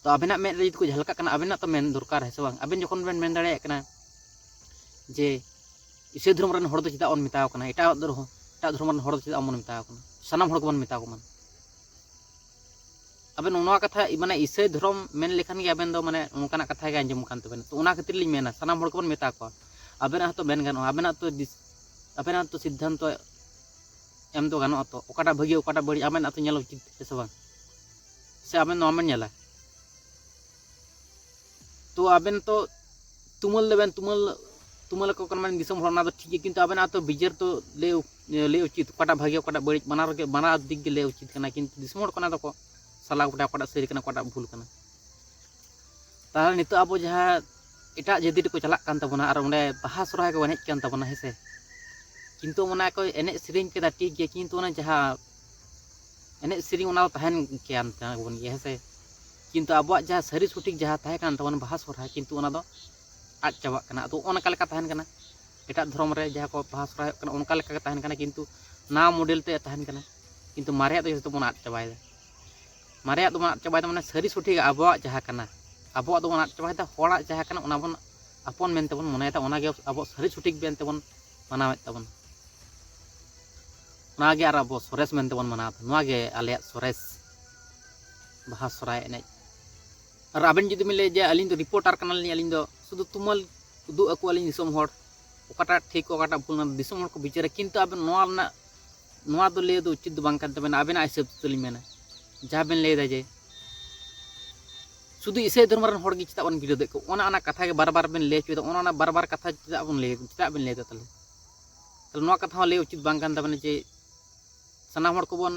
ᱛᱚ ᱟᱵᱮᱱᱟᱜ ᱢᱮᱫ ᱨᱮ ᱡᱩᱫᱤ ᱠᱚ ᱡᱷᱟᱞᱠᱟᱜ ᱠᱟᱱᱟ, ᱟᱵᱮᱱᱟᱜ ᱛᱚ ᱢᱮᱱ ᱫᱚᱨᱠᱟᱨ, ᱦᱮᱸ ᱥᱮ ᱵᱟᱝ? ᱟᱵᱮᱱ ᱡᱚᱠᱷᱚᱱ ᱵᱮᱱ ᱢᱮᱱ ᱫᱟᱲᱮᱭᱟᱜ ᱠᱟᱱᱟ ᱡᱮ ᱤᱥᱟᱹᱭ ᱫᱷᱚᱨᱚᱢ ᱨᱮᱱ ᱦᱚᱲ ᱫᱚ ᱪᱮᱫᱟᱜ ᱵᱚᱱ ᱢᱮᱛᱟᱣ ᱠᱟᱱᱟ, ᱮᱴᱟᱜ ᱫᱷᱚᱨᱚᱢ, ᱮᱴᱟᱜ ᱫᱷᱚᱨᱚᱢ ᱨᱮᱱ ᱦᱚᱲ ᱫᱚ ᱪᱮᱫᱟᱜ ᱵᱚᱱ ᱢᱮᱛᱟᱣ ᱠᱟᱱᱟ, ᱥᱟᱱᱟᱢ ᱦᱚᱲ ᱜᱮᱵᱚᱱ ᱢᱮᱛᱟ ᱠᱚ ᱢᱟ᱾ ᱟᱵᱮᱱ ᱱᱚᱣᱟ ᱠᱟᱛᱷᱟ, ᱢᱟᱱᱮ, ᱤᱥᱟᱹᱭ ᱫᱷᱚᱨᱚᱢ ᱢᱮᱱ ᱞᱮᱠᱷᱟᱱ ᱜᱮ ᱟᱵᱮᱱ ᱫᱚ, ᱢᱟᱱᱮ, ᱚᱱᱠᱟᱱᱟᱜ ᱠᱟᱛᱷᱟ ᱜᱮ ᱟᱸᱡᱚᱢ ᱠᱟᱱ ᱛᱟᱵᱮᱱᱟ᱾ ᱛᱚ ᱚᱱᱟ ᱠᱷᱟᱹᱛᱤᱨ ᱞᱤᱧ ᱢᱮᱱᱟ, ᱥᱟᱱᱟᱢ ᱦᱚᱲ ᱜᱮᱵᱚᱱ ᱢᱮᱛᱟ ᱠᱚᱣᱟ᱾ ᱟᱵᱮᱱᱟᱜ ᱦᱚᱸᱛᱚ ᱢᱮᱱ ᱜᱟᱱᱚᱜᱼᱟ, ᱟᱵᱮᱱᱟᱜ ᱛᱚ ᱫᱤᱥ-, ᱟᱵᱮᱱᱟᱜ ᱛᱚ ᱥᱤᱫᱽᱫᱷᱟᱱᱛᱚ ᱮᱢ ᱫᱚ ᱜᱟᱱᱚᱜᱼᱟ ᱛᱚ? ᱚᱠᱟᱴᱟᱜ ᱵᱷᱟᱹᱜᱤ, ᱚᱠᱟᱴᱟᱜ ᱵᱟᱹᱲᱤᱡ, ᱟᱵᱮᱱᱟᱜ ᱛᱚ ᱧᱮᱞ ᱩᱪᱤᱛ, ᱦᱮᱸ ᱥᱮ ᱵᱟᱝ? ᱥᱮ ᱟᱵᱮᱱ ᱱᱚᱣᱟ ᱵᱮᱱ ᱧᱮᱞᱟ? ᱛᱚ ᱟᱵᱮᱱ ᱛᱚ ᱛᱩᱢᱟᱹᱞ ᱫᱚᱵᱮᱱ ᱛᱩᱢᱟᱹᱞ, ᱛᱩᱢᱟᱹᱞ ᱟᱠᱚ ᱠᱟᱱᱟ ᱢᱟᱱᱮ ᱫᱤᱥᱚᱢ ᱦᱚᱲ, ᱚᱱᱟ ᱫᱚ ᱴᱷᱤᱠ ᱜᱮᱭᱟ, ᱠᱤᱱᱛᱩ ᱟᱵᱮᱱᱟᱜ ᱛᱚ ᱵᱤᱪᱟᱹᱨ ᱛᱚ ᱞᱟᱹᱭ, ᱞᱟᱹᱭ ᱩᱪᱤᱛ, ᱚᱠᱟᱴᱟᱜ ᱵᱷᱟᱹᱜᱤ, ᱚᱠᱟᱴᱟᱜ ᱵᱟᱹᱲᱤᱡ, ᱵᱟᱱᱟᱨ ᱜᱮ, ᱵᱟᱱᱟᱨ ᱫᱤᱠ ᱜᱮ ᱞᱟᱹᱭ ᱩᱪᱤᱛ ᱠᱟᱱᱟ᱾ ᱠᱤᱱᱛᱩ ᱫᱤᱥᱚᱢ ᱦᱚᱲ ᱠᱚ ᱚᱱᱟ ᱫᱚᱠᱚ ᱥᱟᱞᱟ ᱜᱚᱴᱟᱭᱟ, ᱚᱠᱟᱴᱟᱜ ᱥᱟᱹᱨᱤ ᱠᱟᱱᱟ, ᱚᱠᱟᱴᱟᱜ ᱵᱷᱩᱞ ᱠᱟᱱᱟ᱾ ᱛᱟᱦᱚᱞᱮ ᱱᱤᱛᱚᱜ ᱟᱵᱚ ᱡᱟᱦᱟᱸ ᱮᱴᱟᱜ ᱡᱟᱹᱛᱤ ᱨᱮᱠᱚ ᱪᱟᱞᱟᱜ ᱠᱟᱱ ᱛᱟᱵᱚᱱᱟ ᱟᱨ ᱚᱸᱰᱮ ᱵᱟᱦᱟ ᱥᱚᱨᱦᱟᱭ ᱠᱚ ᱮᱱᱮᱡ ᱠᱟᱱ ᱛᱟᱵᱚᱱᱟ, ᱦᱮᱸ ᱥᱮ? ᱠᱤᱱᱛᱩ ᱚᱱᱟ ᱠᱚ ᱮᱱᱮᱡ ᱥᱮᱨᱮᱧ ᱠᱮᱫᱟ ᱴᱷᱤᱠ ᱜᱮᱭᱟ, ᱠᱤᱱᱛᱩ ᱚᱱᱟ ᱡᱟᱦᱟᱸ ᱮᱱᱮᱡ ᱥᱮᱨᱮᱧ ᱚᱱᱟ ᱫᱚ ᱛᱟᱦᱮᱱ ᱠᱟᱱ ᱛᱟᱵᱚᱱ ᱜᱮᱭᱟ, ᱦᱮᱸ ᱥᱮ? ᱠᱤᱱᱛᱩ ᱟᱵᱚᱣᱟᱜ ᱡᱟᱦᱟᱸ ᱥᱟᱹᱨᱤ ᱥᱚᱴᱷᱤᱠ ᱡᱟᱦᱟᱸ ᱛᱟᱦᱮᱸ ᱠᱟᱱ ᱛᱟᱵᱚᱱᱟ ᱵᱟᱦᱟ ᱥᱚᱨᱦᱟᱭ, ᱠᱤᱱᱛᱩ ᱚᱱᱟ ᱫᱚ ᱟᱫ ᱪᱟᱵᱟᱜ ᱠᱟᱱᱟ᱾ ᱟᱫᱚ ᱚᱱᱠᱟ ᱞᱮᱠᱟ ᱛᱟᱦᱮᱱ ᱠᱟᱱᱟ, ᱮᱴᱟᱜ ᱫᱷᱚᱨᱚᱢ ᱨᱮ ᱡᱟᱦᱟᱸ ᱠᱚ ᱵᱟᱦᱟ ᱥᱚᱨᱦᱟᱭᱚᱜ ᱠᱟᱱᱟ ᱚᱱᱠᱟ ᱞᱮᱠᱟ ᱜᱮ ᱛᱟᱦᱮᱱ ᱠᱟᱱᱟ, ᱠᱤᱱᱛᱩ ᱱᱟᱣᱟ ᱢᱚᱰᱮᱞ ᱛᱮ ᱛᱟᱦᱮᱱ ᱠᱟᱱᱟ᱾ ᱠᱤᱱᱛᱩ ᱢᱟᱨᱮᱭᱟᱜ ᱫᱚ ᱡᱚᱛᱚ ᱵᱚᱱ ᱟᱫ ᱪᱟᱵᱟᱭᱮᱫᱟ᱾ ᱢᱟᱨᱮᱭᱟᱜ ᱫᱚᱵᱚᱱ ᱟᱫ ᱪᱟᱵᱟᱭᱮᱫᱟ, ᱢᱟᱱᱮ ᱥᱟᱹᱨᱤ ᱥᱚᱴᱷᱤᱠ ᱟᱵᱚᱣᱟᱜ ᱡᱟᱦᱟᱸ ᱠᱟᱱᱟ, ᱟᱵᱚᱣᱟᱜ ᱫᱚᱵᱚᱱ ᱟᱫ ᱪᱟᱵᱟᱭᱮᱫᱟ᱾ ᱦᱚᱲᱟᱜ ᱡᱟᱦᱟᱸ ᱠᱟᱱᱟ ᱚᱱᱟ ᱵᱚᱱ ᱟᱯᱚᱱ ᱢᱮᱱᱛᱮ ᱵᱚᱱ ᱢᱚᱱᱮᱭᱮᱫᱟ, ᱚᱱᱟᱜᱮ ᱟᱵᱚᱣᱟᱜ ᱥᱟᱹᱨᱤ ᱥᱚᱴᱷᱤᱠ ᱢᱮᱱᱛᱮ ᱵᱚᱱ ᱢᱟᱱᱟᱣᱮᱫ ᱛᱟᱵᱚᱱᱟ᱾ ᱚᱱᱟᱜᱮ ᱟᱨ ᱟᱵᱚ ᱥᱚᱨᱮᱥ ᱢᱮᱱᱛᱮ ᱵᱚᱱ ᱢᱟᱱᱟᱣᱫᱟ᱾ ᱱᱚᱣᱟᱜᱮ ᱟᱞᱮᱭᱟᱜ ᱥᱚᱨᱮᱥ ᱵᱟᱦᱟ ᱥᱚᱨᱦᱟᱭ ᱮᱱᱮᱡ᱾ ᱟᱨ ᱟᱵᱮᱱ ᱡᱩᱫᱤ ᱵᱮᱱ ᱞᱟᱹᱭᱟ ᱡᱮ ᱟᱹᱞᱤᱧ ᱫᱚ ᱨᱤᱯᱳᱨᱴᱟᱨ ᱠᱟᱱᱟᱞᱤᱧ, ᱟᱹᱞᱤᱧ ᱫᱚ ᱥᱩᱫᱷᱩ ᱛᱩᱢᱟᱹᱞ ᱩᱫᱩᱜ ᱟᱠᱚᱣᱟᱞᱤᱧ ᱫᱤᱥᱚᱢ ᱦᱚᱲ, ᱚᱠᱟᱴᱟᱜ ᱴᱷᱤᱠ, ᱚᱠᱟᱴᱟᱜ ᱵᱷᱩᱞ, ᱚᱱᱟ ᱫᱚ ᱫᱤᱥᱚᱢ ᱦᱚᱲ ᱠᱚ ᱵᱤᱪᱟᱹᱨᱟ, ᱠᱤᱱᱛᱩ ᱟᱵᱮᱱ ᱱᱚᱣᱟ ᱨᱮᱱᱟᱜ, ᱱᱚᱣᱟ ᱫᱚ ᱞᱟᱹᱭ ᱫᱚ ᱩᱪᱤᱛ ᱫᱚ ᱵᱟᱝ ᱠᱟᱱ ᱛᱟᱵᱮᱱᱟ᱾ ᱟᱵᱮᱱᱟᱜ ᱦᱤᱥᱟᱹᱵ ᱛᱮᱞᱤᱧ ᱢᱮᱱᱟ, ᱡᱟᱦᱟᱸ ᱵᱮᱱ ᱞᱟᱹᱭᱫᱟ ᱡᱮ ᱥᱩᱫᱷᱩ ᱤᱥᱟᱹᱭ ᱫᱷᱚᱨᱢᱚ ᱨᱮᱱ ᱦᱚᱲ ᱜᱮ ᱪᱮᱫᱟᱜ ᱵᱚᱱ ᱵᱤᱨᱳᱫᱮᱫ ᱠᱚᱣᱟ, ᱚᱱᱟ, ᱚᱱᱟ ᱠᱟᱛᱷᱟ ᱜᱮ ᱵᱟᱨ ᱵᱟᱨ ᱵᱮᱱ ᱞᱟᱹᱭ ᱦᱚᱪᱚᱭᱮᱫᱟ, ᱚᱱᱟ, ᱚᱱᱟ ᱵᱟᱨ ᱵᱟᱨ ᱠᱟᱛᱷᱟ ᱪᱮᱫᱟᱜ ᱵᱚᱱ ᱞᱟᱹᱭ, ᱪᱮᱫᱟᱜ ᱵᱮᱱ ᱞᱟᱹᱭᱫᱟ ᱛᱟᱦᱞᱮ? ᱛᱟᱦᱞᱮ ᱱᱚᱣᱟ ᱠᱟᱛᱷᱟ ᱦᱚᱸ ᱞᱟᱹᱭ ᱩᱪᱤᱛ ᱵᱟᱝ ᱠᱟᱱ ᱛᱟᱵᱮᱱᱟ ᱡᱮ ᱥᱟᱱᱟᱢ ᱦᱚᱲ ᱠᱚᱵᱚᱱ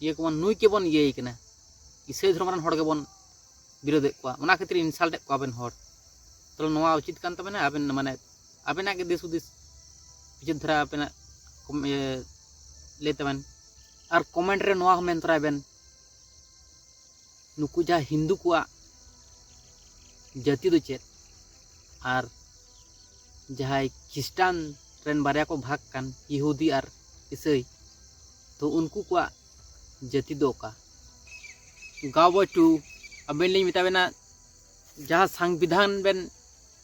ᱤᱭᱟᱹ ᱠᱚᱵᱚᱱ, ᱱᱩᱭ ᱠᱮᱵᱚᱱ ᱤᱭᱟᱹᱭ ᱠᱟᱱᱟ, ᱤᱥᱟᱹᱭ ᱫᱷᱚᱨᱚᱢ ᱨᱮᱱ ᱦᱚᱲ ᱜᱮᱵᱚᱱ ᱵᱤᱨᱳᱫᱮᱫ ᱠᱚᱣᱟ, ᱚᱱᱟ ᱠᱷᱟᱹᱛᱤᱨ ᱤᱱᱥᱟᱞᱴ ᱮᱫ ᱠᱚᱣᱟ ᱟᱵᱮᱱ ᱦᱚᱲ᱾ ᱛᱟᱦᱞᱮ ᱱᱚᱣᱟ ᱩᱪᱤᱛ ᱠᱟᱱ ᱛᱟᱵᱮᱱᱟ ᱟᱵᱮᱱ, ᱢᱟᱱᱮ ᱟᱵᱮᱱᱟᱜ ᱜᱮ ᱫᱤᱥ ᱦᱩᱫᱤᱥ, ᱵᱤᱪᱟᱹᱨ ᱫᱷᱟᱨᱟ ᱟᱵᱮᱱᱟᱜ ᱠᱚᱢ-, ᱤᱭᱟᱹ, ᱞᱟᱹᱭ ᱛᱟᱵᱮᱱ᱾ ᱟᱨ ᱠᱚᱢᱮᱱᱴ ᱨᱮ ᱱᱚᱣᱟ ᱦᱚᱸ ᱢᱮᱱ ᱛᱚᱨᱟᱭ ᱵᱮᱱ, ᱱᱩᱠᱩ ᱡᱟᱦᱟᱸ ᱦᱤᱱᱫᱩ ᱠᱚᱣᱟᱜ ᱡᱟᱹᱛᱤ ᱫᱚ ᱪᱮᱫ? ᱟᱨ ᱡᱟᱦᱟᱸᱭ ᱠᱷᱤᱥᱴᱟᱱ ᱨᱮᱱ ᱵᱟᱨᱭᱟ ᱠᱚ ᱵᱷᱟᱜᱽ ᱠᱟᱱ, ᱤᱦᱩᱫᱤ ᱟᱨ ᱤᱥᱟᱹᱭ, ᱛᱚ ᱩᱱᱠᱩ ᱠᱚᱣᱟᱜ ᱡᱟᱹᱛᱤ ᱫᱚ ᱚᱠᱟ? ᱜᱟᱣᱵᱚᱭ ᱴᱩ, ᱟᱵᱮᱱ ᱞᱤᱧ ᱢᱮᱛᱟ ᱵᱮᱱᱟ, ᱡᱟᱦᱟᱸ ᱥᱚᱝᱵᱤᱫᱷᱟᱱ ᱵᱮᱱ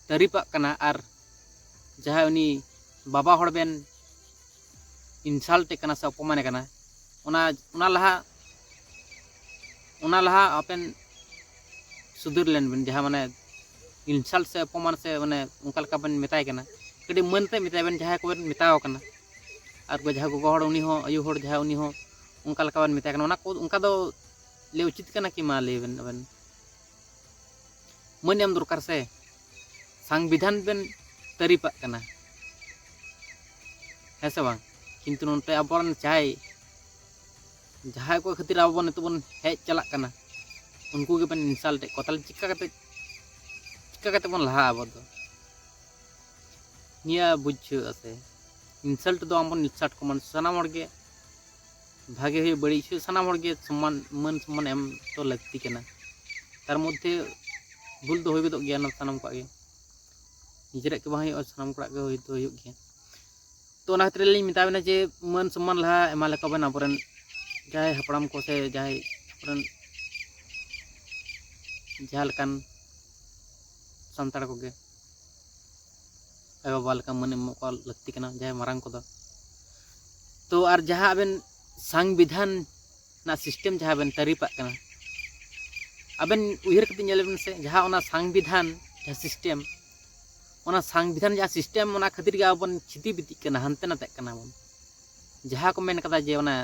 ᱛᱟᱹᱨᱤᱯᱟᱜ ᱠᱟᱱᱟ ᱟᱨ ᱡᱟᱦᱟᱸᱭ ᱩᱱᱤ ᱵᱟᱵᱟ ᱦᱚᱲ ᱵᱮᱱ ᱤᱱᱥᱟᱞᱴ ᱮ ᱠᱟᱱᱟ ᱥᱮ ᱚᱯᱚᱢᱟᱱᱮ ᱠᱟᱱᱟ, ᱚᱱᱟ, ᱚᱱᱟ ᱞᱟᱦᱟ, ᱚᱱᱟ ᱞᱟᱦᱟ ᱟᱵᱮᱱ ᱥᱩᱫᱷᱟᱹᱨ ᱞᱮᱱ ᱵᱮᱱ, ᱡᱟᱦᱟᱸ ᱢᱟᱱᱮ ᱤᱱᱥᱟᱞᱴ ᱥᱮ ᱚᱯᱚᱢᱟᱱ ᱥᱮ ᱢᱟᱱᱮ ᱚᱱᱠᱟ ᱞᱮᱠᱟ ᱵᱮᱱ ᱢᱮᱛᱟᱭ ᱠᱟᱱᱟ, ᱠᱟᱹᱴᱤᱡ ᱢᱟᱹᱱ ᱛᱮ ᱢᱮᱛᱟᱭ ᱵᱮᱱ ᱡᱟᱦᱟᱸᱭ ᱠᱚᱵᱮᱱ ᱢᱮᱛᱟᱣ ᱠᱟᱱᱟ᱾ ᱟᱨ ᱡᱟᱦᱟᱸ ᱜᱚᱜᱚ ᱦᱚᱲ, ᱩᱱᱤ ᱦᱚᱸ, ᱟᱭᱳ ᱦᱚᱲ ᱡᱟᱦᱟᱸ, ᱩᱱᱤ ᱦᱚᱸ ᱚᱱᱠᱟ ᱞᱮᱠᱟ ᱵᱮᱱ ᱢᱮᱛᱟᱭ ᱠᱟᱱᱟ, ᱚᱱᱟ ᱠᱚ, ᱚᱱᱠᱟ ᱫᱚ ᱞᱟᱹᱭ ᱩᱪᱤᱛ ᱠᱟᱱᱟ ᱠᱤ? ᱢᱟ ᱞᱟᱹᱭ ᱵᱮᱱ ᱟᱵᱮᱱ᱾ ᱢᱟᱹᱱ ᱮᱢ ᱫᱚᱨᱠᱟᱨ ᱥᱮ, ᱥᱚᱝᱵᱤᱫᱷᱟᱱ ᱵᱮᱱ ᱛᱟᱹᱨᱤᱯᱟᱜ ᱠᱟᱱᱟ, ᱦᱮᱸ ᱥᱮ ᱵᱟᱝ? ᱠᱤᱱᱛᱩ ᱱᱚᱛᱮ ᱟᱵᱚᱨᱮᱱ ᱡᱟᱦᱟᱸᱭ, ᱡᱟᱦᱟᱸᱭ ᱠᱚ ᱠᱷᱟᱹᱛᱤᱨ ᱟᱵᱚ ᱵᱚᱱ ᱱᱤᱛᱚᱜ ᱵᱚᱱ ᱦᱮᱡ ᱪᱟᱞᱟᱜ ᱠᱟᱱᱟ, ᱩᱱᱠᱩ ᱜᱮᱵᱮᱱ insult ᱮᱫ ᱠᱚᱣᱟ᱾ ᱛᱟᱦᱚᱞᱮ ᱪᱤᱠᱟ ᱠᱟᱛᱮ, ᱪᱤᱠᱟ ᱠᱟᱛᱮ ᱵᱚᱱ ᱞᱟᱦᱟᱜᱼᱟ ᱟᱵᱚ ᱫᱚ? ᱱᱤᱭᱟᱹ ᱵᱩᱡᱷᱟᱹᱣ ᱟᱥᱮ, insult ᱫᱚ ᱟᱢ ᱵᱚᱱ insult ᱠᱚᱢᱟ᱾ ᱥᱟᱱᱟᱢ ᱦᱚᱲ ᱜᱮ, ᱵᱷᱟᱜᱮ ᱦᱩᱭᱩᱜ, ᱵᱟᱹᱲᱤᱡ ᱦᱩᱭᱩᱜ, ᱥᱟᱱᱟᱢ ᱦᱚᱲ ᱜᱮ ᱥᱚᱢᱢᱟᱱ, ᱢᱟᱹᱱ ᱥᱚᱢᱢᱟᱱ ᱮᱢ ᱫᱚ ᱞᱟᱹᱠᱛᱤ ᱠᱟᱱᱟ᱾ ᱛᱟᱨ ᱢᱚᱫᱽᱫᱷᱮ ᱵᱷᱩᱞ ᱫᱚ ᱦᱩᱭ ᱜᱚᱫᱚᱜ ᱜᱮᱭᱟ, ᱚᱱᱟ ᱥᱟᱱᱟᱢ ᱠᱚᱣᱟᱜ ᱜᱮ᱾ ᱱᱤᱡᱮᱨᱟᱜ ᱜᱮ ᱵᱟᱝ ᱦᱩᱭᱩᱜᱼᱟ, ᱥᱟᱱᱟᱢ ᱠᱚᱣᱟᱜ ᱜᱮ ᱦᱩᱭ ᱫᱚ ᱦᱩᱭᱩᱜ ᱜᱮᱭᱟ᱾ ᱛᱚ ᱚᱱᱟ ᱠᱷᱟᱹᱛᱤᱨ ᱞᱤᱧ ᱢᱮᱛᱟ ᱵᱮᱱᱟ ᱡᱮ ᱢᱟᱹᱱ ᱥᱚᱢᱢᱟᱱ ᱞᱟᱦᱟ ᱮᱢᱟ ᱞᱮᱠᱚ ᱵᱮᱱ ᱟᱵᱚᱨᱮᱱ ᱡᱟᱦᱟᱸᱭ ᱦᱟᱯᱲᱟᱢ ᱠᱚ ᱥᱮ ᱡᱟᱦᱟᱸᱭ ᱟᱵᱚᱨᱮᱱ ᱡᱟᱦᱟᱸ ᱞᱮᱠᱟᱱ ᱥᱟᱱᱛᱟᱲ ᱠᱚᱜᱮ ᱟᱭᱳᱼᱵᱟᱵᱟ ᱞᱮᱠᱟ ᱢᱟᱹᱱ ᱮᱢᱚᱜ ᱠᱚ ᱞᱟᱹᱠᱛᱤ ᱠᱟᱱᱟ, ᱡᱟᱦᱟᱸᱭ ᱢᱟᱨᱟᱝ ᱠᱚᱫᱚ᱾ ᱛᱚ ᱟᱨ ᱡᱟᱦᱟᱸ ᱟᱵᱮᱱ ᱥᱚᱝᱵᱤᱫᱷᱟᱱ ᱨᱮᱱᱟᱜ system ᱡᱟᱦᱟᱸ ᱵᱮᱱ ᱛᱟᱹᱨᱤᱯᱟᱜ ᱠᱟᱱᱟ, ᱟᱵᱮᱱ ᱩᱭᱦᱟᱹᱨ ᱠᱟᱛᱮ ᱧᱮᱞ ᱵᱮᱱ ᱥᱮ, ᱡᱟᱦᱟᱸ ᱚᱱᱟ ᱥᱚᱝᱵᱤᱫᱷᱟᱱ ᱡᱟᱦᱟᱸ system, ᱚᱱᱟ ᱥᱚᱝᱵᱤᱫᱷᱟᱱ ᱡᱟᱦᱟᱸ system, ᱚᱱᱟ ᱠᱷᱟᱹᱛᱤᱨ ᱜᱮ ᱟᱵᱚ ᱵᱚᱱ ᱪᱷᱤᱛᱤ ᱵᱤᱛᱤᱜ ᱠᱟᱱᱟ, ᱦᱟᱱᱛᱮ ᱱᱟᱛᱮᱜ ᱠᱟᱱᱟ ᱵᱚᱱ᱾ ᱡᱟᱦᱟᱸ ᱠᱚ ᱢᱮᱱ ᱠᱟᱫᱟ ᱡᱮ ᱚᱱᱟ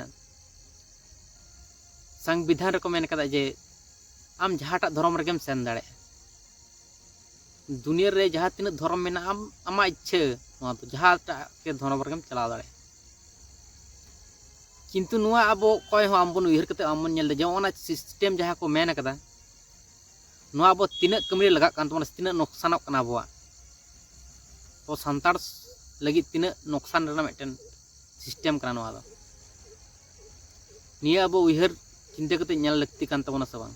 ᱥᱚᱝᱵᱤᱫᱷᱟᱱ ᱨᱮᱠᱚ ᱢᱮᱱ ᱠᱟᱫᱟ ᱡᱮ ᱟᱢ ᱡᱟᱦᱟᱸᱴᱟᱜ ᱫᱷᱚᱨᱚᱢ ᱨᱮᱜᱮᱢ ᱥᱮᱱ ᱫᱟᱲᱮᱭᱟᱜᱼᱟ, ᱫᱩᱱᱤᱭᱟᱹ ᱨᱮ ᱡᱟᱦᱟᱸ ᱛᱤᱱᱟᱹᱜ ᱫᱷᱚᱨᱚᱢ ᱢᱮᱱᱟᱜᱼᱟ, ᱟᱢ, ᱟᱢᱟᱜ ᱤᱪᱪᱷᱟᱹ, ᱱᱚᱣᱟ ᱫᱚ ᱡᱟᱦᱟᱸᱴᱟᱜ ᱜᱮ ᱫᱷᱚᱨᱚᱢ ᱨᱮᱜᱮᱢ ᱪᱟᱞᱟᱣ ᱫᱟᱲᱮᱭᱟᱜᱼᱟ᱾ ᱠᱤᱱᱛᱩ ᱱᱚᱣᱟ ᱟᱵᱚ ᱚᱠᱚᱭ ᱦᱚᱸ ᱟᱢ ᱵᱚᱱ ᱩᱭᱦᱟᱹᱨ ᱠᱟᱛᱮ ᱟᱢ ᱵᱚᱱ ᱧᱮᱞ ᱮᱫᱟ ᱡᱮ ᱚᱱᱟ system ᱡᱟᱦᱟᱸ ᱠᱚ ᱢᱮᱱ ᱠᱟᱫᱟ, ᱱᱚᱣᱟ ᱟᱵᱚ ᱛᱤᱱᱟᱹᱜ ᱠᱟᱹᱢᱤ ᱨᱮ ᱞᱟᱜᱟᱜ ᱠᱟᱱ ᱛᱟᱵᱚᱱᱟ ᱥᱮ ᱛᱤᱱᱟᱹᱜ ᱱᱚᱠᱥᱟᱱᱚᱜ ᱠᱟᱱᱟ ᱟᱵᱚᱣᱟᱜ, ᱟᱵᱚ ᱥᱟᱱᱛᱟᱲ ᱞᱟᱹᱜᱤᱫ ᱛᱤᱱᱟᱹᱜ ᱱᱚᱠᱥᱟᱱ ᱨᱮᱱᱟᱜ ᱢᱤᱫᱴᱮᱱ system ᱠᱟᱱᱟ ᱱᱚᱣᱟ ᱫᱚ᱾ ᱱᱤᱭᱟᱹ ᱟᱵᱚ ᱩᱭᱦᱟᱹᱨ ᱪᱤᱱᱛᱟᱹ ᱠᱟᱛᱮ ᱧᱮᱞ ᱞᱟᱹᱠᱛᱤ ᱠᱟᱱ ᱛᱟᱵᱚᱱᱟ ᱥᱮ ᱵᱟᱝ?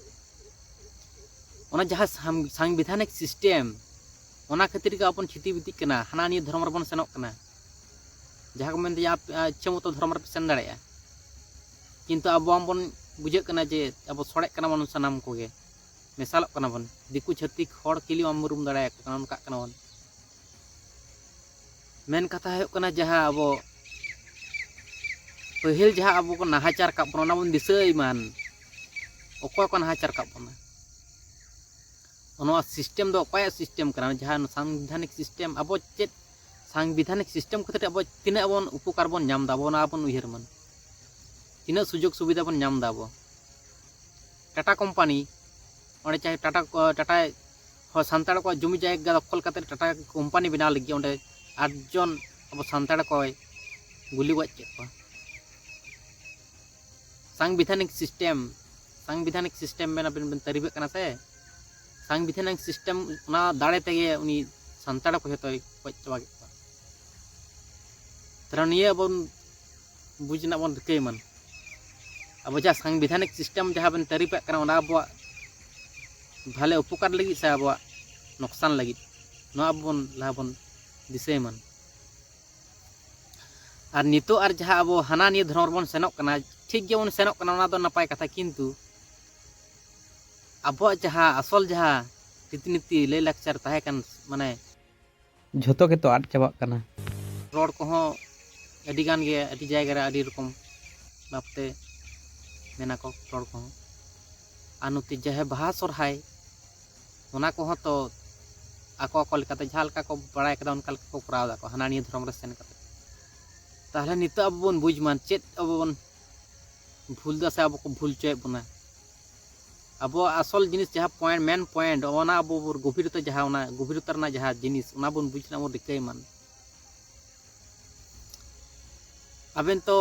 ᱚᱱᱟ ᱡᱟᱦᱟᱸ ᱥᱟᱝ-, ᱥᱟᱝᱵᱤᱫᱷᱟᱱᱤᱠ system, ᱚᱱᱟ ᱠᱷᱟᱹᱛᱤᱨ ᱜᱮ ᱟᱵᱚ ᱵᱚᱱ ᱪᱷᱤᱛᱤ ᱵᱤᱛᱤᱜ ᱠᱟᱱᱟ, ᱦᱟᱱᱟ ᱱᱤᱭᱟᱹ ᱫᱷᱚᱨᱚᱢ ᱨᱮᱵᱚᱱ ᱥᱮᱱᱚᱜ ᱠᱟᱱᱟ᱾ ᱡᱟᱦᱟᱸ ᱠᱚ ᱢᱮᱱᱫᱟ ᱡᱮ ᱟᱯᱮ ᱤᱪᱪᱷᱟᱹ ᱢᱚᱛᱚ ᱫᱷᱚᱨᱚᱢ ᱨᱮᱯᱮ ᱥᱮᱱ ᱫᱟᱲᱮᱭᱟᱜᱼᱟ, ᱠᱤᱱᱛᱩ ᱟᱵᱚ ᱵᱚᱱ ᱵᱩᱡᱷᱟᱹᱜ ᱠᱟᱱᱟ ᱡᱮ ᱟᱵᱚ ᱥᱚᱲᱮᱜ ᱠᱟᱱᱟ ᱵᱚᱱ, ᱥᱟᱱᱟᱢ ᱠᱚᱜᱮ ᱢᱮᱥᱟᱞᱚᱜ ᱠᱟᱱᱟ ᱵᱚᱱ᱾ ᱫᱤᱠᱩ ᱪᱷᱟᱹᱛᱤᱠ ᱦᱚᱲ ᱪᱤᱞᱤ ᱵᱟᱢ ᱩᱨᱩᱢ ᱫᱟᱲᱮᱭᱟᱠᱚ ᱠᱟᱱᱟ, ᱚᱱᱠᱟᱜ ᱠᱟᱱᱟ ᱵᱚᱱ᱾ ᱢᱮᱱ ᱠᱟᱛᱷᱟ ᱦᱩᱭᱩᱜ ᱠᱟᱱᱟ, ᱡᱟᱦᱟᱸ ᱟᱵᱚ ᱯᱟᱹᱦᱤᱞ ᱡᱟᱦᱟᱸ ᱟᱵᱚ ᱠᱚ ᱱᱟᱦᱟᱪᱟᱨ ᱠᱟᱜ ᱵᱚᱱᱟ, ᱚᱱᱟ ᱵᱚᱱ ᱫᱤᱥᱟᱹᱭ ᱢᱟ᱾ ᱚᱠᱚᱭ ᱠᱚ ᱱᱟᱦᱟᱪᱟᱨ ᱠᱟᱜ ᱵᱚᱱᱟ? ᱱᱚᱣᱟ system ᱫᱚ ᱚᱠᱚᱭᱟᱜ system ᱠᱟᱱᱟ? ᱡᱟᱦᱟᱸ ᱥᱟᱝᱵᱤᱫᱷᱟᱱᱤᱠ system, ᱟᱵᱚ ᱪᱮᱫ ᱥᱟᱝᱵᱤᱫᱷᱟᱱᱤᱠ ᱥᱤᱥᱴᱮᱢ ᱠᱷᱟᱹᱛᱤᱨ ᱟᱵᱚ ᱛᱤᱱᱟᱹᱜ ᱵᱚᱱ ᱩᱯᱚᱠᱟᱨ ᱵᱚᱱ ᱧᱟᱢ ᱮᱫᱟ, ᱟᱵᱚ ᱚᱱᱟ ᱵᱚᱱ ᱩᱭᱦᱟᱹᱨ ᱢᱟ᱾ ᱛᱤᱱᱟᱹᱜ ᱥᱩᱡᱳᱜᱽ ᱥᱩᱵᱤᱫᱷᱟ ᱵᱚᱱ ᱧᱟᱢ ᱮᱫᱟ ᱟᱵᱚ᱾ ᱴᱟᱴᱟ ᱠᱳᱢᱯᱟᱱᱤ, ᱚᱸᱰᱮ ᱪᱟᱦᱮ ᱴᱟᱴᱟ ᱠᱚ, ᱴᱟᱴᱟ ᱦᱚᱲ ᱥᱟᱱᱛᱟᱲ ᱠᱚᱣᱟᱜ ᱡᱚᱢᱤ ᱡᱟᱭᱜᱟ ᱫᱚᱠᱷᱚᱞ ᱠᱟᱛᱮ ᱴᱟᱴᱟ ᱠᱳᱢᱯᱟᱱᱤ ᱵᱮᱱᱟᱣ ᱞᱟᱹᱜᱤᱫ ᱚᱸᱰᱮ ᱟᱴ ᱡᱚᱱ ᱟᱵᱚ ᱥᱟᱱᱛᱟᱲ ᱠᱚᱭ ᱜᱩᱞᱤ ᱜᱚᱡ ᱠᱮᱫ ᱠᱚᱣᱟ᱾ ᱥᱟᱝᱵᱤᱫᱷᱟᱱᱤᱠ ᱥᱤᱥᱴᱮᱢ, ᱥᱟᱝᱵᱤᱫᱷᱟᱱᱤᱠ ᱥᱤᱥᱴᱮᱢ ᱵᱮᱱ ᱟᱵᱮᱱ ᱵᱮᱱ ᱛᱟᱹᱨᱤᱵᱮᱫ ᱠᱟᱱᱟ ᱥᱮ, ᱥᱟᱝᱵᱤᱫᱷᱟᱱᱤᱠ ᱥᱤᱥᱴᱮᱢ ᱚᱱᱟ ᱫᱟᱲᱮ ᱛᱮᱜᱮ ᱩᱱᱤ ᱥᱟᱱᱛᱟᱲ ᱠᱚ ᱡᱷᱚᱛᱚᱭ ᱜᱚᱡ ᱪᱟᱵᱟ ᱠᱮᱫ ᱠᱚᱣᱟ᱾ ᱛᱟᱦᱞᱮ ᱱᱤᱭᱟᱹ ᱵᱚᱱ ᱵᱩᱡᱽ ᱨᱮᱱᱟᱜ ᱵᱚᱱ ᱨᱤᱠᱟᱹᱭ ᱢᱟ᱾ ᱟᱵᱚ ᱡᱟᱦᱟᱸ ᱥᱟᱝᱵᱤᱫᱷᱟᱱᱤᱠ ᱥᱤᱥᱴᱮᱢ ᱡᱟᱦᱟᱸ ᱵᱚᱱ ᱛᱟᱹᱨᱤᱯᱟᱜ ᱠᱟᱱᱟ, ᱚᱱᱟ ᱟᱵᱚᱣᱟᱜ ᱵᱷᱟᱞᱮ ᱩᱯᱚᱠᱟᱨ ᱞᱟᱹᱜᱤᱫ ᱥᱮ ᱟᱵᱚᱣᱟᱜ ᱱᱚᱠᱥᱟᱱ ᱞᱟᱹᱜᱤᱫ, ᱱᱚᱣᱟ ᱟᱵᱚ ᱵᱚᱱ ᱞᱟᱦᱟ ᱵᱚᱱ ᱫᱤᱥᱟᱹᱭ ᱢᱟ᱾ ᱟᱨ ᱱᱤᱛᱚᱜ ᱟᱨ ᱡᱟᱦᱟᱸ ᱟᱵᱚ ᱦᱟᱱᱟ ᱱᱤᱭᱟᱹ ᱫᱷᱚᱨᱚᱢ ᱨᱮᱵᱚᱱ ᱥᱮᱱᱚᱜ ᱠᱟᱱᱟ, ᱴᱷᱤᱠ ᱜᱮᱵᱚᱱ ᱥᱮᱱᱚᱜ ᱠᱟᱱᱟ, ᱚᱱᱟ ᱫᱚ ᱱᱟᱯᱟᱭ ᱠᱟᱛᱷᱟ, ᱠᱤᱱᱛᱩ ᱟᱵᱚᱣᱟᱜ ᱡᱟᱦᱟᱸ ᱟᱥᱚᱞ ᱡᱟᱦᱟᱸ ᱨᱤᱛᱤᱱᱤᱛᱤ ᱞᱟᱹᱭ ᱞᱟᱠᱪᱟᱨ ᱛᱟᱦᱮᱸ ᱠᱟᱱ, ᱢᱟᱱᱮ, ᱡᱷᱚᱛᱚ ᱜᱮᱛᱚ ᱟᱫ ᱪᱟᱵᱟᱜ ᱠᱟᱱᱟ᱾ ᱨᱚᱲ ᱠᱚᱦᱚᱸ ᱟᱹᱰᱤ ᱜᱟᱱ ᱜᱮ, ᱟᱹᱰᱤ ᱡᱟᱭᱜᱟ ᱨᱮ ᱟᱹᱰᱤ ᱨᱚᱠᱚᱢ ᱵᱷᱟᱵᱽᱛᱮ ᱢᱮᱱᱟᱠᱚ ᱨᱚᱲ ᱠᱚᱦᱚᱸ᱾ ᱟᱨ ᱱᱚᱛᱮ ᱡᱟᱦᱟᱸ ᱵᱟᱦᱟ ᱥᱚᱨᱦᱟᱭ, ᱚᱱᱟ ᱠᱚᱦᱚᱸ ᱛᱚ ᱟᱠᱚ ᱟᱠᱚ ᱞᱮᱠᱟᱛᱮ ᱡᱟᱦᱟᱸ ᱞᱮᱠᱟ ᱠᱚ ᱵᱟᱲᱟᱭ ᱠᱟᱫᱟ, ᱚᱱᱠᱟ ᱞᱮᱠᱟ ᱠᱚ ᱠᱚᱨᱟᱣ ᱫᱟᱠᱚ, ᱦᱟᱱᱟ ᱱᱤᱭᱟᱹ ᱫᱷᱚᱨᱚᱢ ᱨᱮ ᱥᱮᱱ ᱠᱟᱛᱮ᱾ ᱛᱟᱦᱚᱞᱮ ᱱᱤᱛᱚᱜ ᱟᱵᱚ ᱵᱚᱱ ᱵᱩᱡᱽ ᱢᱟ, ᱪᱮᱫ ᱟᱵᱚ ᱵᱚᱱ ᱵᱷᱩᱞ ᱫᱟ ᱥᱮ ᱟᱵᱚ ᱠᱚ ᱵᱷᱩᱞ ᱦᱚᱪᱚᱭᱮᱫ ᱵᱚᱱᱟ᱾ ᱟᱵᱚᱣᱟᱜ ᱟᱥᱚᱞ ᱡᱤᱱᱤᱥ ᱡᱟᱦᱟᱸ point, main point, ᱚᱱᱟ ᱟᱵᱚ ᱵᱚᱱ ᱜᱚᱵᱷᱤᱨᱚᱛᱟ, ᱡᱟᱦᱟᱸ ᱚᱱᱟ ᱜᱚᱵᱷᱤᱨᱚᱛᱟ ᱨᱮᱱᱟᱜ ᱡᱟᱦᱟᱸ ᱡᱤᱱᱤᱥ, ᱚᱱᱟ ᱵᱚᱱ ᱵᱩᱡᱽ ᱨᱮᱱᱟᱜ ᱵᱚᱱ ᱨᱤᱠᱟᱹᱭ ᱢᱟ᱾ ᱟᱵᱮᱱ ᱛᱚ,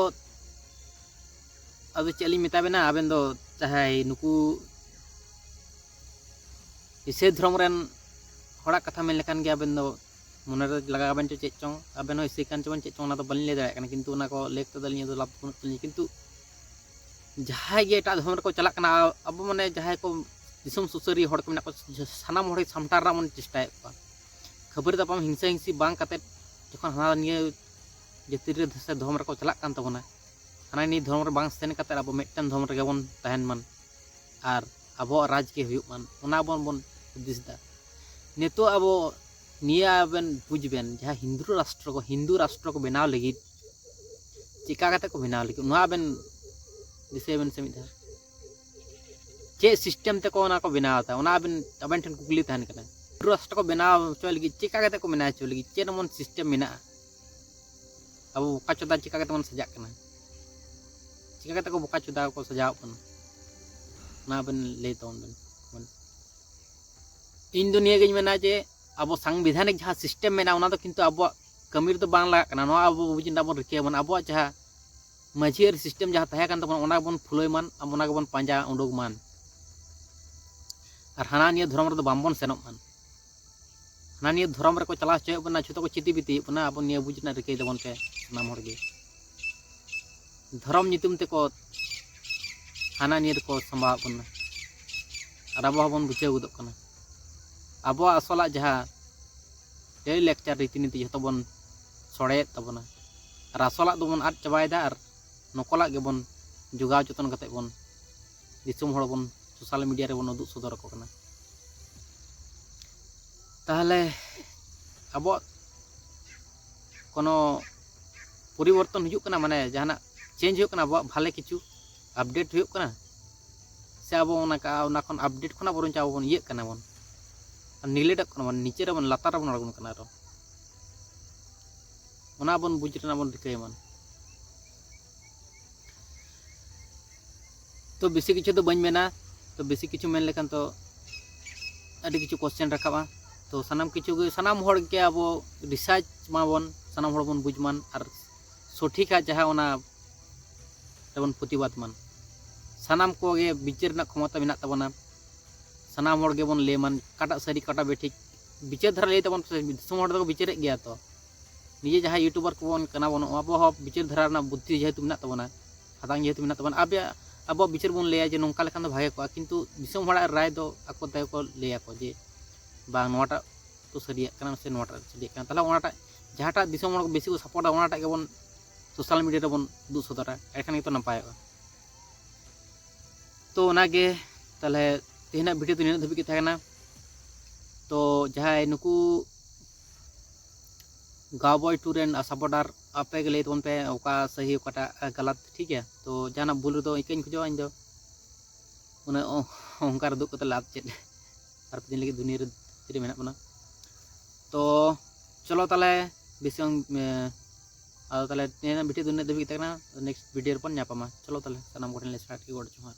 ᱟᱫᱚ ᱪᱮᱫ ᱞᱤᱧ ᱢᱮᱛᱟ ᱵᱮᱱᱟ, ᱟᱵᱮᱱ ᱫᱚ ᱡᱟᱦᱟᱸᱭ ᱱᱩᱠᱩ ᱤᱥᱟᱹᱭ ᱫᱷᱚᱨᱚᱢ ᱨᱮᱱ ᱦᱚᱲᱟᱜ ᱠᱟᱛᱷᱟ ᱢᱮᱱ ᱞᱮᱠᱷᱟᱱ ᱜᱮ, ᱟᱵᱮᱱ ᱫᱚ ᱢᱚᱱᱮ ᱨᱮ ᱞᱟᱜᱟᱣ ᱟᱵᱮᱱ ᱪᱚ ᱪᱮᱫ ᱪᱚᱝ, ᱟᱵᱮᱱ ᱦᱚᱸ ᱤᱥᱟᱹᱭ ᱠᱟᱱ ᱪᱚ ᱵᱮᱱ ᱪᱮᱫ ᱪᱚᱝ, ᱚᱱᱟ ᱫᱚ ᱵᱟᱹᱞᱤᱧ ᱞᱟᱹᱭ ᱫᱟᱲᱮᱭᱟᱜ ᱠᱟᱱᱟ, ᱠᱤᱱᱛᱩ ᱚᱱᱟ ᱠᱚ ᱞᱟᱹᱭ ᱠᱟᱛᱮ ᱫᱚ ᱟᱹᱞᱤᱧᱟᱜ ᱫᱚ ᱞᱟᱵᱷ ᱵᱟᱹᱱᱩᱜ ᱛᱟᱹᱞᱤᱧᱟ᱾ ᱠᱤᱱᱛᱩ ᱡᱟᱦᱟᱸᱭ ᱜᱮ ᱮᱴᱟᱜ ᱫᱷᱚᱨᱚᱢ ᱨᱮᱠᱚ ᱪᱟᱞᱟᱜ ᱠᱟᱱᱟ, ᱟᱵᱚ ᱢᱟᱱᱮ ᱡᱟᱦᱟᱸᱭ ᱠᱚ ᱫᱤᱥᱚᱢ ᱥᱩᱥᱟᱹᱨᱤᱭᱟᱹ ᱦᱚᱲ ᱠᱚ ᱢᱮᱱᱟᱜ ᱠᱚᱣᱟ, ᱥᱟᱱᱟᱢ ᱦᱚᱲ ᱜᱮ ᱥᱟᱢᱴᱟᱣ ᱨᱮᱱᱟᱜ ᱵᱚᱱ ᱪᱮᱥᱴᱟᱭᱮᱫ ᱠᱚᱣᱟ᱾ ᱠᱷᱟᱹᱯᱟᱹᱨᱤ ᱛᱟᱯᱟᱢ ᱦᱤᱝᱥᱟᱹ ᱦᱤᱝᱥᱤ ᱵᱟᱝ ᱠᱟᱛᱮᱫ, ᱡᱚᱠᱷᱚᱱ ᱦᱟᱱᱟ ᱱᱤᱭᱟᱹ ᱡᱟᱹᱛᱤ ᱨᱮ ᱥᱮ ᱫᱷᱚᱨᱚᱢ ᱨᱮᱠᱚ ᱪᱟᱞᱟᱜ ᱠᱟᱱ ᱛᱟᱵᱚᱱᱟ, ᱦᱟᱱᱟ ᱱᱤᱭᱟᱹ ᱫᱷᱚᱨᱚᱢ ᱨᱮ ᱵᱟᱝ ᱥᱮᱱ ᱠᱟᱛᱮᱫ ᱟᱵᱚ ᱢᱤᱫᱴᱮᱱ ᱫᱷᱚᱨᱚᱢ ᱨᱮᱜᱮ ᱵᱚᱱ ᱛᱟᱦᱮᱱ ᱢᱟ ᱟᱨ ᱟᱵᱚᱣᱟᱜ ᱨᱟᱡᱽ ᱜᱮ ᱦᱩᱭᱩᱜ ᱢᱟ, ᱚᱱᱟ ᱵᱚᱱ ᱵᱚᱱ ᱦᱩᱫᱤᱥ ᱮᱫᱟ᱾ ᱱᱤᱛᱚᱜ ᱟᱵᱚ ᱱᱤᱭᱟᱹ ᱟᱵᱮᱱ ᱵᱩᱡᱽ ᱵᱮᱱ, ᱡᱟᱦᱟᱸ ᱦᱤᱱᱫᱩ ᱨᱟᱥᱴᱨᱚ ᱠᱚ, ᱦᱤᱱᱫᱩ ᱨᱟᱥᱴᱨᱚ ᱠᱚ ᱵᱮᱱᱟᱣ ᱞᱟᱹᱜᱤᱫ ᱪᱮᱠᱟ ᱠᱟᱛᱮ ᱠᱚ ᱵᱮᱱᱟᱣ ᱞᱟᱹᱜᱤᱫ, ᱱᱚᱣᱟ ᱟᱵᱮᱱ ᱫᱤᱥᱟᱹᱭ ᱵᱮᱱ ᱥᱮ ᱢᱤᱫ ᱫᱷᱟᱣ᱾ ᱪᱮᱫ ᱥᱤᱥᱴᱮᱢ ᱛᱮᱠᱚ ᱚᱱᱟ ᱠᱚ ᱵᱮᱱᱟᱣ ᱮᱫᱟ, ᱚᱱᱟ ᱟᱵᱮᱱ, ᱟᱵᱮᱱ ᱴᱷᱮᱱ ᱠᱩᱠᱞᱤ ᱛᱟᱦᱮᱱ ᱠᱟᱱᱟ᱾ ᱨᱟᱥᱴᱨᱚ ᱠᱚ ᱵᱮᱱᱟᱣ ᱦᱚᱪᱚᱭ ᱞᱟᱹᱜᱤᱫ ᱪᱮᱠᱟ ᱠᱟᱛᱮ ᱠᱚ ᱵᱮᱱᱟᱣ ᱦᱚᱪᱚᱭ ᱞᱟᱹᱜᱤᱫ ᱪᱮᱫ ᱮᱢᱚᱱ system ᱢᱮᱱᱟᱜᱼᱟ? ᱟᱵᱚ ᱵᱚᱠᱟ ᱪᱚᱫᱟ ᱪᱮᱠᱟ ᱠᱟᱛᱮ ᱵᱚᱱ ᱥᱟᱡᱟᱜ ᱠᱟᱱᱟ? ᱪᱮᱠᱟ ᱠᱟᱛᱮ ᱠᱚ ᱵᱚᱠᱟ ᱪᱚᱫᱟ ᱠᱚ ᱥᱟᱡᱟᱣᱚᱜ ᱠᱟᱱᱟ? ᱚᱱᱟ ᱵᱮᱱ ᱞᱟᱹᱭ ᱛᱟᱵᱚᱱ ᱵᱮᱱ᱾ ᱤᱧ ᱫᱚ ᱱᱤᱭᱟᱹ ᱜᱤᱧ ᱢᱮᱱᱟ ᱡᱮ ᱟᱵᱚ ᱥᱟᱝᱵᱤᱫᱷᱟᱱᱤᱠ ᱡᱟᱦᱟᱸ system ᱢᱮᱱᱟᱜᱼᱟ, ᱚᱱᱟ ᱫᱚ ᱠᱤᱱᱛᱩ ᱟᱵᱚᱣᱟᱜ ᱠᱟᱹᱢᱤ ᱨᱮᱫᱚ ᱵᱟᱝ ᱞᱟᱜᱟᱜ ᱠᱟᱱᱟ᱾ ᱱᱚᱣᱟ ᱟᱵᱚ ᱵᱩᱡᱽ ᱨᱮᱱᱟᱜ ᱵᱚᱱ ᱨᱤᱠᱟᱹᱭᱟ ᱵᱚᱱ, ᱟᱵᱚᱣᱟᱜ ᱡᱟᱦᱟᱸ ᱢᱟᱹᱡᱷᱤ ᱟᱹᱨᱤ system ᱡᱟᱦᱟᱸ ᱛᱟᱦᱮᱸ ᱠᱟᱱ ᱛᱟᱵᱚᱱᱟ, ᱚᱱᱟ ᱜᱮᱵᱚᱱ ᱯᱷᱩᱞᱟᱹᱭ ᱢᱟᱱ, ᱟᱵᱚ ᱚᱱᱟ ᱜᱮᱵᱚᱱ ᱯᱟᱸᱡᱟ ᱩᱰᱩᱠ ᱢᱟᱱ, ᱟᱨ ᱦᱟᱱᱟ ᱱᱤᱭᱟᱹ ᱫᱷᱚᱨᱚᱢ ᱨᱮᱫᱚ ᱵᱟᱝᱵᱚᱱ ᱥᱮᱱᱚᱜ ᱢᱟᱱ᱾ ᱦᱟᱱᱟ ᱱᱤᱭᱟᱹ ᱫᱷᱚᱨᱚᱢ ᱨᱮᱠᱚ ᱪᱟᱞᱟᱣ ᱦᱚᱪᱚᱭᱮᱫ ᱵᱚᱱᱟ, ᱡᱷᱚᱛᱚ ᱠᱚ ᱪᱤᱛᱤ ᱵᱤᱛᱤᱭᱮᱫ ᱵᱚᱱᱟ᱾ ᱟᱵᱚ ᱱᱤᱭᱟᱹ ᱵᱩᱡᱽ ᱨᱮᱱᱟᱜ ᱨᱤᱠᱟᱹᱭ ᱛᱟᱵᱚᱱ ᱯᱮ ᱥᱟᱱᱟᱢ ᱦᱚᱲ ᱜᱮ᱾ ᱫᱷᱚᱨᱚᱢ ᱧᱩᱛᱩᱢ ᱛᱮᱠᱚ ᱦᱟᱱᱟ ᱱᱤᱭᱟᱹ ᱨᱮᱠᱚ ᱥᱟᱢᱵᱟᱣᱮᱫ ᱵᱚᱱᱟ, ᱟᱨ ᱟᱵᱚ ᱦᱚᱸᱵᱚᱱ ᱵᱩᱡᱷᱟᱹᱣ ᱜᱚᱫᱚᱜ ᱠᱟᱱᱟ᱾ ᱟᱵᱚᱣᱟᱜ ᱟᱥᱚᱞᱟᱜ ᱡᱟᱦᱟᱸ ᱞᱟᱹᱭ ᱞᱟᱠᱪᱟᱨ ᱨᱤᱛᱤ ᱱᱤᱛᱤ ᱡᱷᱚᱛᱚ ᱵᱚᱱ ᱥᱚᱲᱮᱭᱮᱫ ᱛᱟᱵᱚᱱᱟ, ᱟᱨ ᱟᱥᱚᱞᱟᱜ ᱫᱚᱵᱚᱱ ᱟᱫ ᱪᱟᱵᱟᱭᱮᱫᱟ, ᱟᱨ ᱱᱚᱠᱚᱞᱟᱜ ᱜᱮᱵᱚᱱ ᱡᱚᱜᱟᱣ ᱡᱚᱛᱚᱱ ᱠᱟᱛᱮᱫ ᱵᱚᱱ ᱫᱤᱥᱚᱢ ᱦᱚᱲ ᱵᱚᱱ social media ᱨᱮᱵᱚᱱ ᱩᱫᱩᱜ ᱥᱚᱫᱚᱨ ᱟᱠᱚ ᱠᱟᱱᱟ᱾ ᱛᱟᱦᱚᱞᱮ ᱟᱵᱚᱣᱟᱜ ᱠᱳᱱᱳ ᱯᱚᱨᱤᱵᱚᱨᱛᱚᱱ ᱦᱤᱡᱩᱜ ᱠᱟᱱᱟ, ᱢᱟᱱᱮ ᱡᱟᱦᱟᱱᱟᱜ change ᱦᱩᱭᱩᱜ ᱠᱟᱱᱟ, ᱟᱵᱚᱣᱟᱜ ᱵᱷᱟᱞᱮ ᱠᱤᱪᱷᱩ update ᱦᱩᱭᱩᱜ ᱠᱟᱱᱟ, ᱥᱮ ᱟᱵᱚ ᱚᱱᱟ ᱠᱟ-, ᱚᱱᱟ ᱠᱷᱚᱱ update ᱠᱷᱚᱱᱟᱜ ᱵᱚᱨᱚᱝ ᱟᱵᱚ ᱵᱚᱱ ᱤᱭᱟᱹᱜ ᱠᱟᱱᱟ ᱵᱚᱱ, ᱟᱨ ᱱᱤᱜᱽᱞᱮᱠᱴᱚᱜ ᱠᱟᱱᱟ ᱵᱚᱱ, ᱱᱤᱪᱮ ᱨᱮᱵᱚᱱ, ᱞᱟᱛᱟᱨ ᱨᱮᱵᱚᱱ ᱟᱬᱜᱚᱱ ᱠᱟᱱᱟ ᱟᱨᱚ᱾ ᱚᱱᱟ ᱵᱚᱱ ᱵᱩᱡᱽ ᱨᱮᱱᱟᱜ ᱵᱚᱱ ᱨᱤᱠᱟᱹᱭ ᱢᱟ᱾ ᱛᱚ ᱵᱮᱥᱤ ᱠᱤᱪᱷᱩ ᱫᱚ ᱵᱟᱹᱧ ᱢᱮᱱᱟ᱾ ᱛᱚ ᱵᱮᱥᱤ ᱠᱤᱪᱷᱩ ᱢᱮᱱ ᱞᱮᱠᱷᱟᱱ ᱛᱚ ᱟᱹᱰᱤ ᱠᱤᱪᱷᱩ question ᱨᱟᱠᱟᱵᱼᱟ᱾ ᱛᱚ ᱥᱟᱱᱟᱢ ᱠᱤᱪᱷᱩ ᱜᱮ, ᱥᱟᱱᱟᱢ ᱦᱚᱲ ᱜᱮ ᱟᱵᱚ research ᱢᱟᱵᱚᱱ, ᱥᱟᱱᱟᱢ ᱦᱚᱲ ᱵᱚᱱ ᱵᱩᱡᱽ ᱢᱟᱱ, ᱟᱨ ᱥᱚᱴᱷᱤᱠᱟᱜ ᱡᱟᱦᱟᱸ ᱚᱱᱟ ᱨᱮᱵᱚᱱ ᱯᱨᱚᱛᱤᱵᱟᱫᱽ ᱢᱟᱱ᱾ ᱥᱟᱱᱟᱢ ᱠᱚᱜᱮ ᱵᱤᱪᱟᱹᱨ ᱨᱮᱱᱟᱜ ᱠᱷᱚᱢᱚᱛᱟ ᱢᱮᱱᱟᱜ ᱛᱟᱵᱚᱱᱟ᱾ ᱥᱟᱱᱟᱢ ᱦᱚᱲ ᱜᱮᱵᱚᱱ ᱞᱟᱹᱭ ᱢᱟᱱ ᱚᱠᱟᱴᱟᱜ ᱥᱟᱹᱨᱤ, ᱚᱠᱟᱴᱟᱜ ᱵᱮᱴᱷᱤᱠ᱾ ᱵᱤᱪᱟᱹᱨ ᱫᱷᱟᱨᱟ ᱞᱟᱹᱭ ᱛᱟᱵᱚᱱ ᱯᱮ, ᱫᱤᱥᱚᱢ ᱦᱚᱲ ᱫᱚᱠᱚ ᱵᱤᱪᱟᱹᱨᱮᱫ ᱜᱮᱭᱟ ᱛᱚ᱾ ᱱᱤᱡᱮ ᱡᱟᱦᱟᱸᱭ YouTuber ᱠᱚᱵᱚᱱ ᱠᱟᱱᱟ ᱵᱚᱱ, ᱟᱵᱚ ᱦᱚᱸ ᱵᱤᱪᱟᱹᱨ ᱫᱷᱟᱨᱟ ᱨᱮᱱᱟᱜ ᱵᱩᱫᱽᱫᱷᱤ ᱡᱮᱦᱮᱛᱩ ᱢᱮᱱᱟᱜ ᱛᱟᱵᱚᱱᱟ, ᱠᱷᱟᱫᱟᱝ ᱡᱮᱦᱮᱛᱩ ᱢᱮᱱᱟᱜ ᱛᱟᱵᱚᱱᱟ, ᱟᱵᱚ, ᱟᱵᱚᱣᱟᱜ ᱵᱤᱪᱟᱹᱨ ᱵᱚᱱ ᱞᱟᱹᱭᱟ ᱡᱮ ᱱᱚᱝᱠᱟ ᱞᱮᱠᱷᱟᱱ ᱫᱚ ᱵᱷᱟᱜᱮ ᱠᱚᱜᱼᱟ, ᱠᱤᱱᱛᱩ ᱫᱤᱥᱚᱢ ᱦᱚᱲᱟᱜ ᱨᱟᱭ ᱫᱚ ᱟᱠᱚ ᱛᱮᱜᱮ ᱠᱚ ᱞᱟᱹᱭᱟᱠᱚ ᱡᱮ ᱵᱟᱝ, ᱱᱚᱣᱟᱴᱟᱜ ᱫᱚ ᱥᱟᱹᱨᱤᱭᱟᱜ ᱠᱟᱱᱟ ᱥᱮ ᱱᱚᱣᱟᱴᱟᱜ ᱥᱟᱹᱨᱤᱭᱟᱜ ᱠᱟᱱᱟ᱾ ᱛᱟᱦᱚᱞᱮ ᱚᱱᱟᱴᱟᱜ, ᱡᱟᱦᱟᱸᱴᱟᱜ ᱫᱤᱥᱚᱢ ᱦᱚᱲ ᱠᱚ ᱵᱮᱥᱤ ᱠᱚ ᱥᱟᱯᱳᱨᱴᱟ, ᱚᱱᱟᱴᱟᱜ ᱜᱮᱵᱚᱱ social media ᱨᱮᱵᱚᱱ ᱩᱫᱩᱜ ᱥᱚᱫᱚᱨᱟ, ᱮᱸᱰᱮᱠᱷᱟᱱ ᱜᱮᱛᱚ ᱱᱟᱯᱟᱭᱚᱜᱼᱟ᱾ ᱛᱚ ᱚᱱᱟᱜᱮ, ᱛᱟᱦᱚᱞᱮ ᱛᱮᱦᱮᱧᱟᱜ video ᱫᱚ ᱱᱤᱱᱟᱹᱜ ᱫᱷᱟᱹᱵᱤᱡ ᱜᱮ ᱛᱟᱦᱮᱸ ᱠᱟᱱᱟ᱾ ᱛᱚ ᱡᱟᱦᱟᱸᱭ ᱱᱩᱠᱩ ᱜᱟᱣᱵᱚᱭ ᱴᱩ ᱨᱮᱱ supporter, ᱟᱯᱮ ᱜᱮ ᱞᱟᱹᱭ ᱛᱟᱵᱚᱱ ᱯᱮ ᱚᱠᱟ ᱥᱟᱹᱦᱤ ᱚᱠᱟᱴᱟᱜ ᱜᱟᱞᱟᱛ, ᱴᱷᱤᱠ ᱜᱮᱭᱟ? ᱛᱚ ᱡᱟᱦᱟᱱᱟᱜ ᱵᱷᱩᱞ ᱨᱮᱫᱚ ᱤᱠᱟᱹᱧ ᱠᱷᱚᱡᱚᱜᱼᱟ ᱤᱧ ᱫᱚ, ᱩᱱᱟᱹᱜ ᱚ-, ᱚᱱᱠᱟ ᱨᱮ ᱫᱩᱜ ᱠᱟᱛᱮ ᱞᱟᱵᱷ ᱪᱮᱫ? ᱵᱟᱨ ᱯᱮ ᱫᱤᱱ ᱞᱟᱹᱜᱤᱫ ᱫᱩᱱᱤᱭᱟᱹ ᱨᱮ ᱯᱷᱨᱤ ᱢᱮᱱᱟᱜ ᱵᱚᱱᱟ᱾ ᱛᱚ ᱪᱚᱞᱚ ᱛᱟᱦᱚᱞᱮ ᱵᱮᱥᱤ ᱵᱟᱝ, ᱮ, ᱟᱫᱚ ᱛᱟᱦᱚᱞᱮ ᱱᱤᱭᱟᱹ ᱵᱷᱤᱰᱤᱭᱳ ᱫᱚ ᱤᱱᱟᱹᱜ ᱫᱷᱟᱹᱵᱤᱡ ᱜᱮ ᱛᱟᱦᱮᱸ ᱠᱟᱱᱟ᱾ ᱱᱮᱠᱥᱴ ᱵᱷᱤᱰᱤᱭᱳ ᱨᱮᱵᱚᱱ ᱧᱟᱯᱟᱢᱟ᱾ ᱪᱚᱞᱚ ᱛᱟᱦᱚᱞᱮ ᱥᱟᱱᱟᱢ ᱠᱚᱴᱷᱮᱱ ᱞᱮ ᱥᱟᱨᱦᱟᱣ ᱜᱚᱰ ᱡᱚᱦᱟᱨ᱾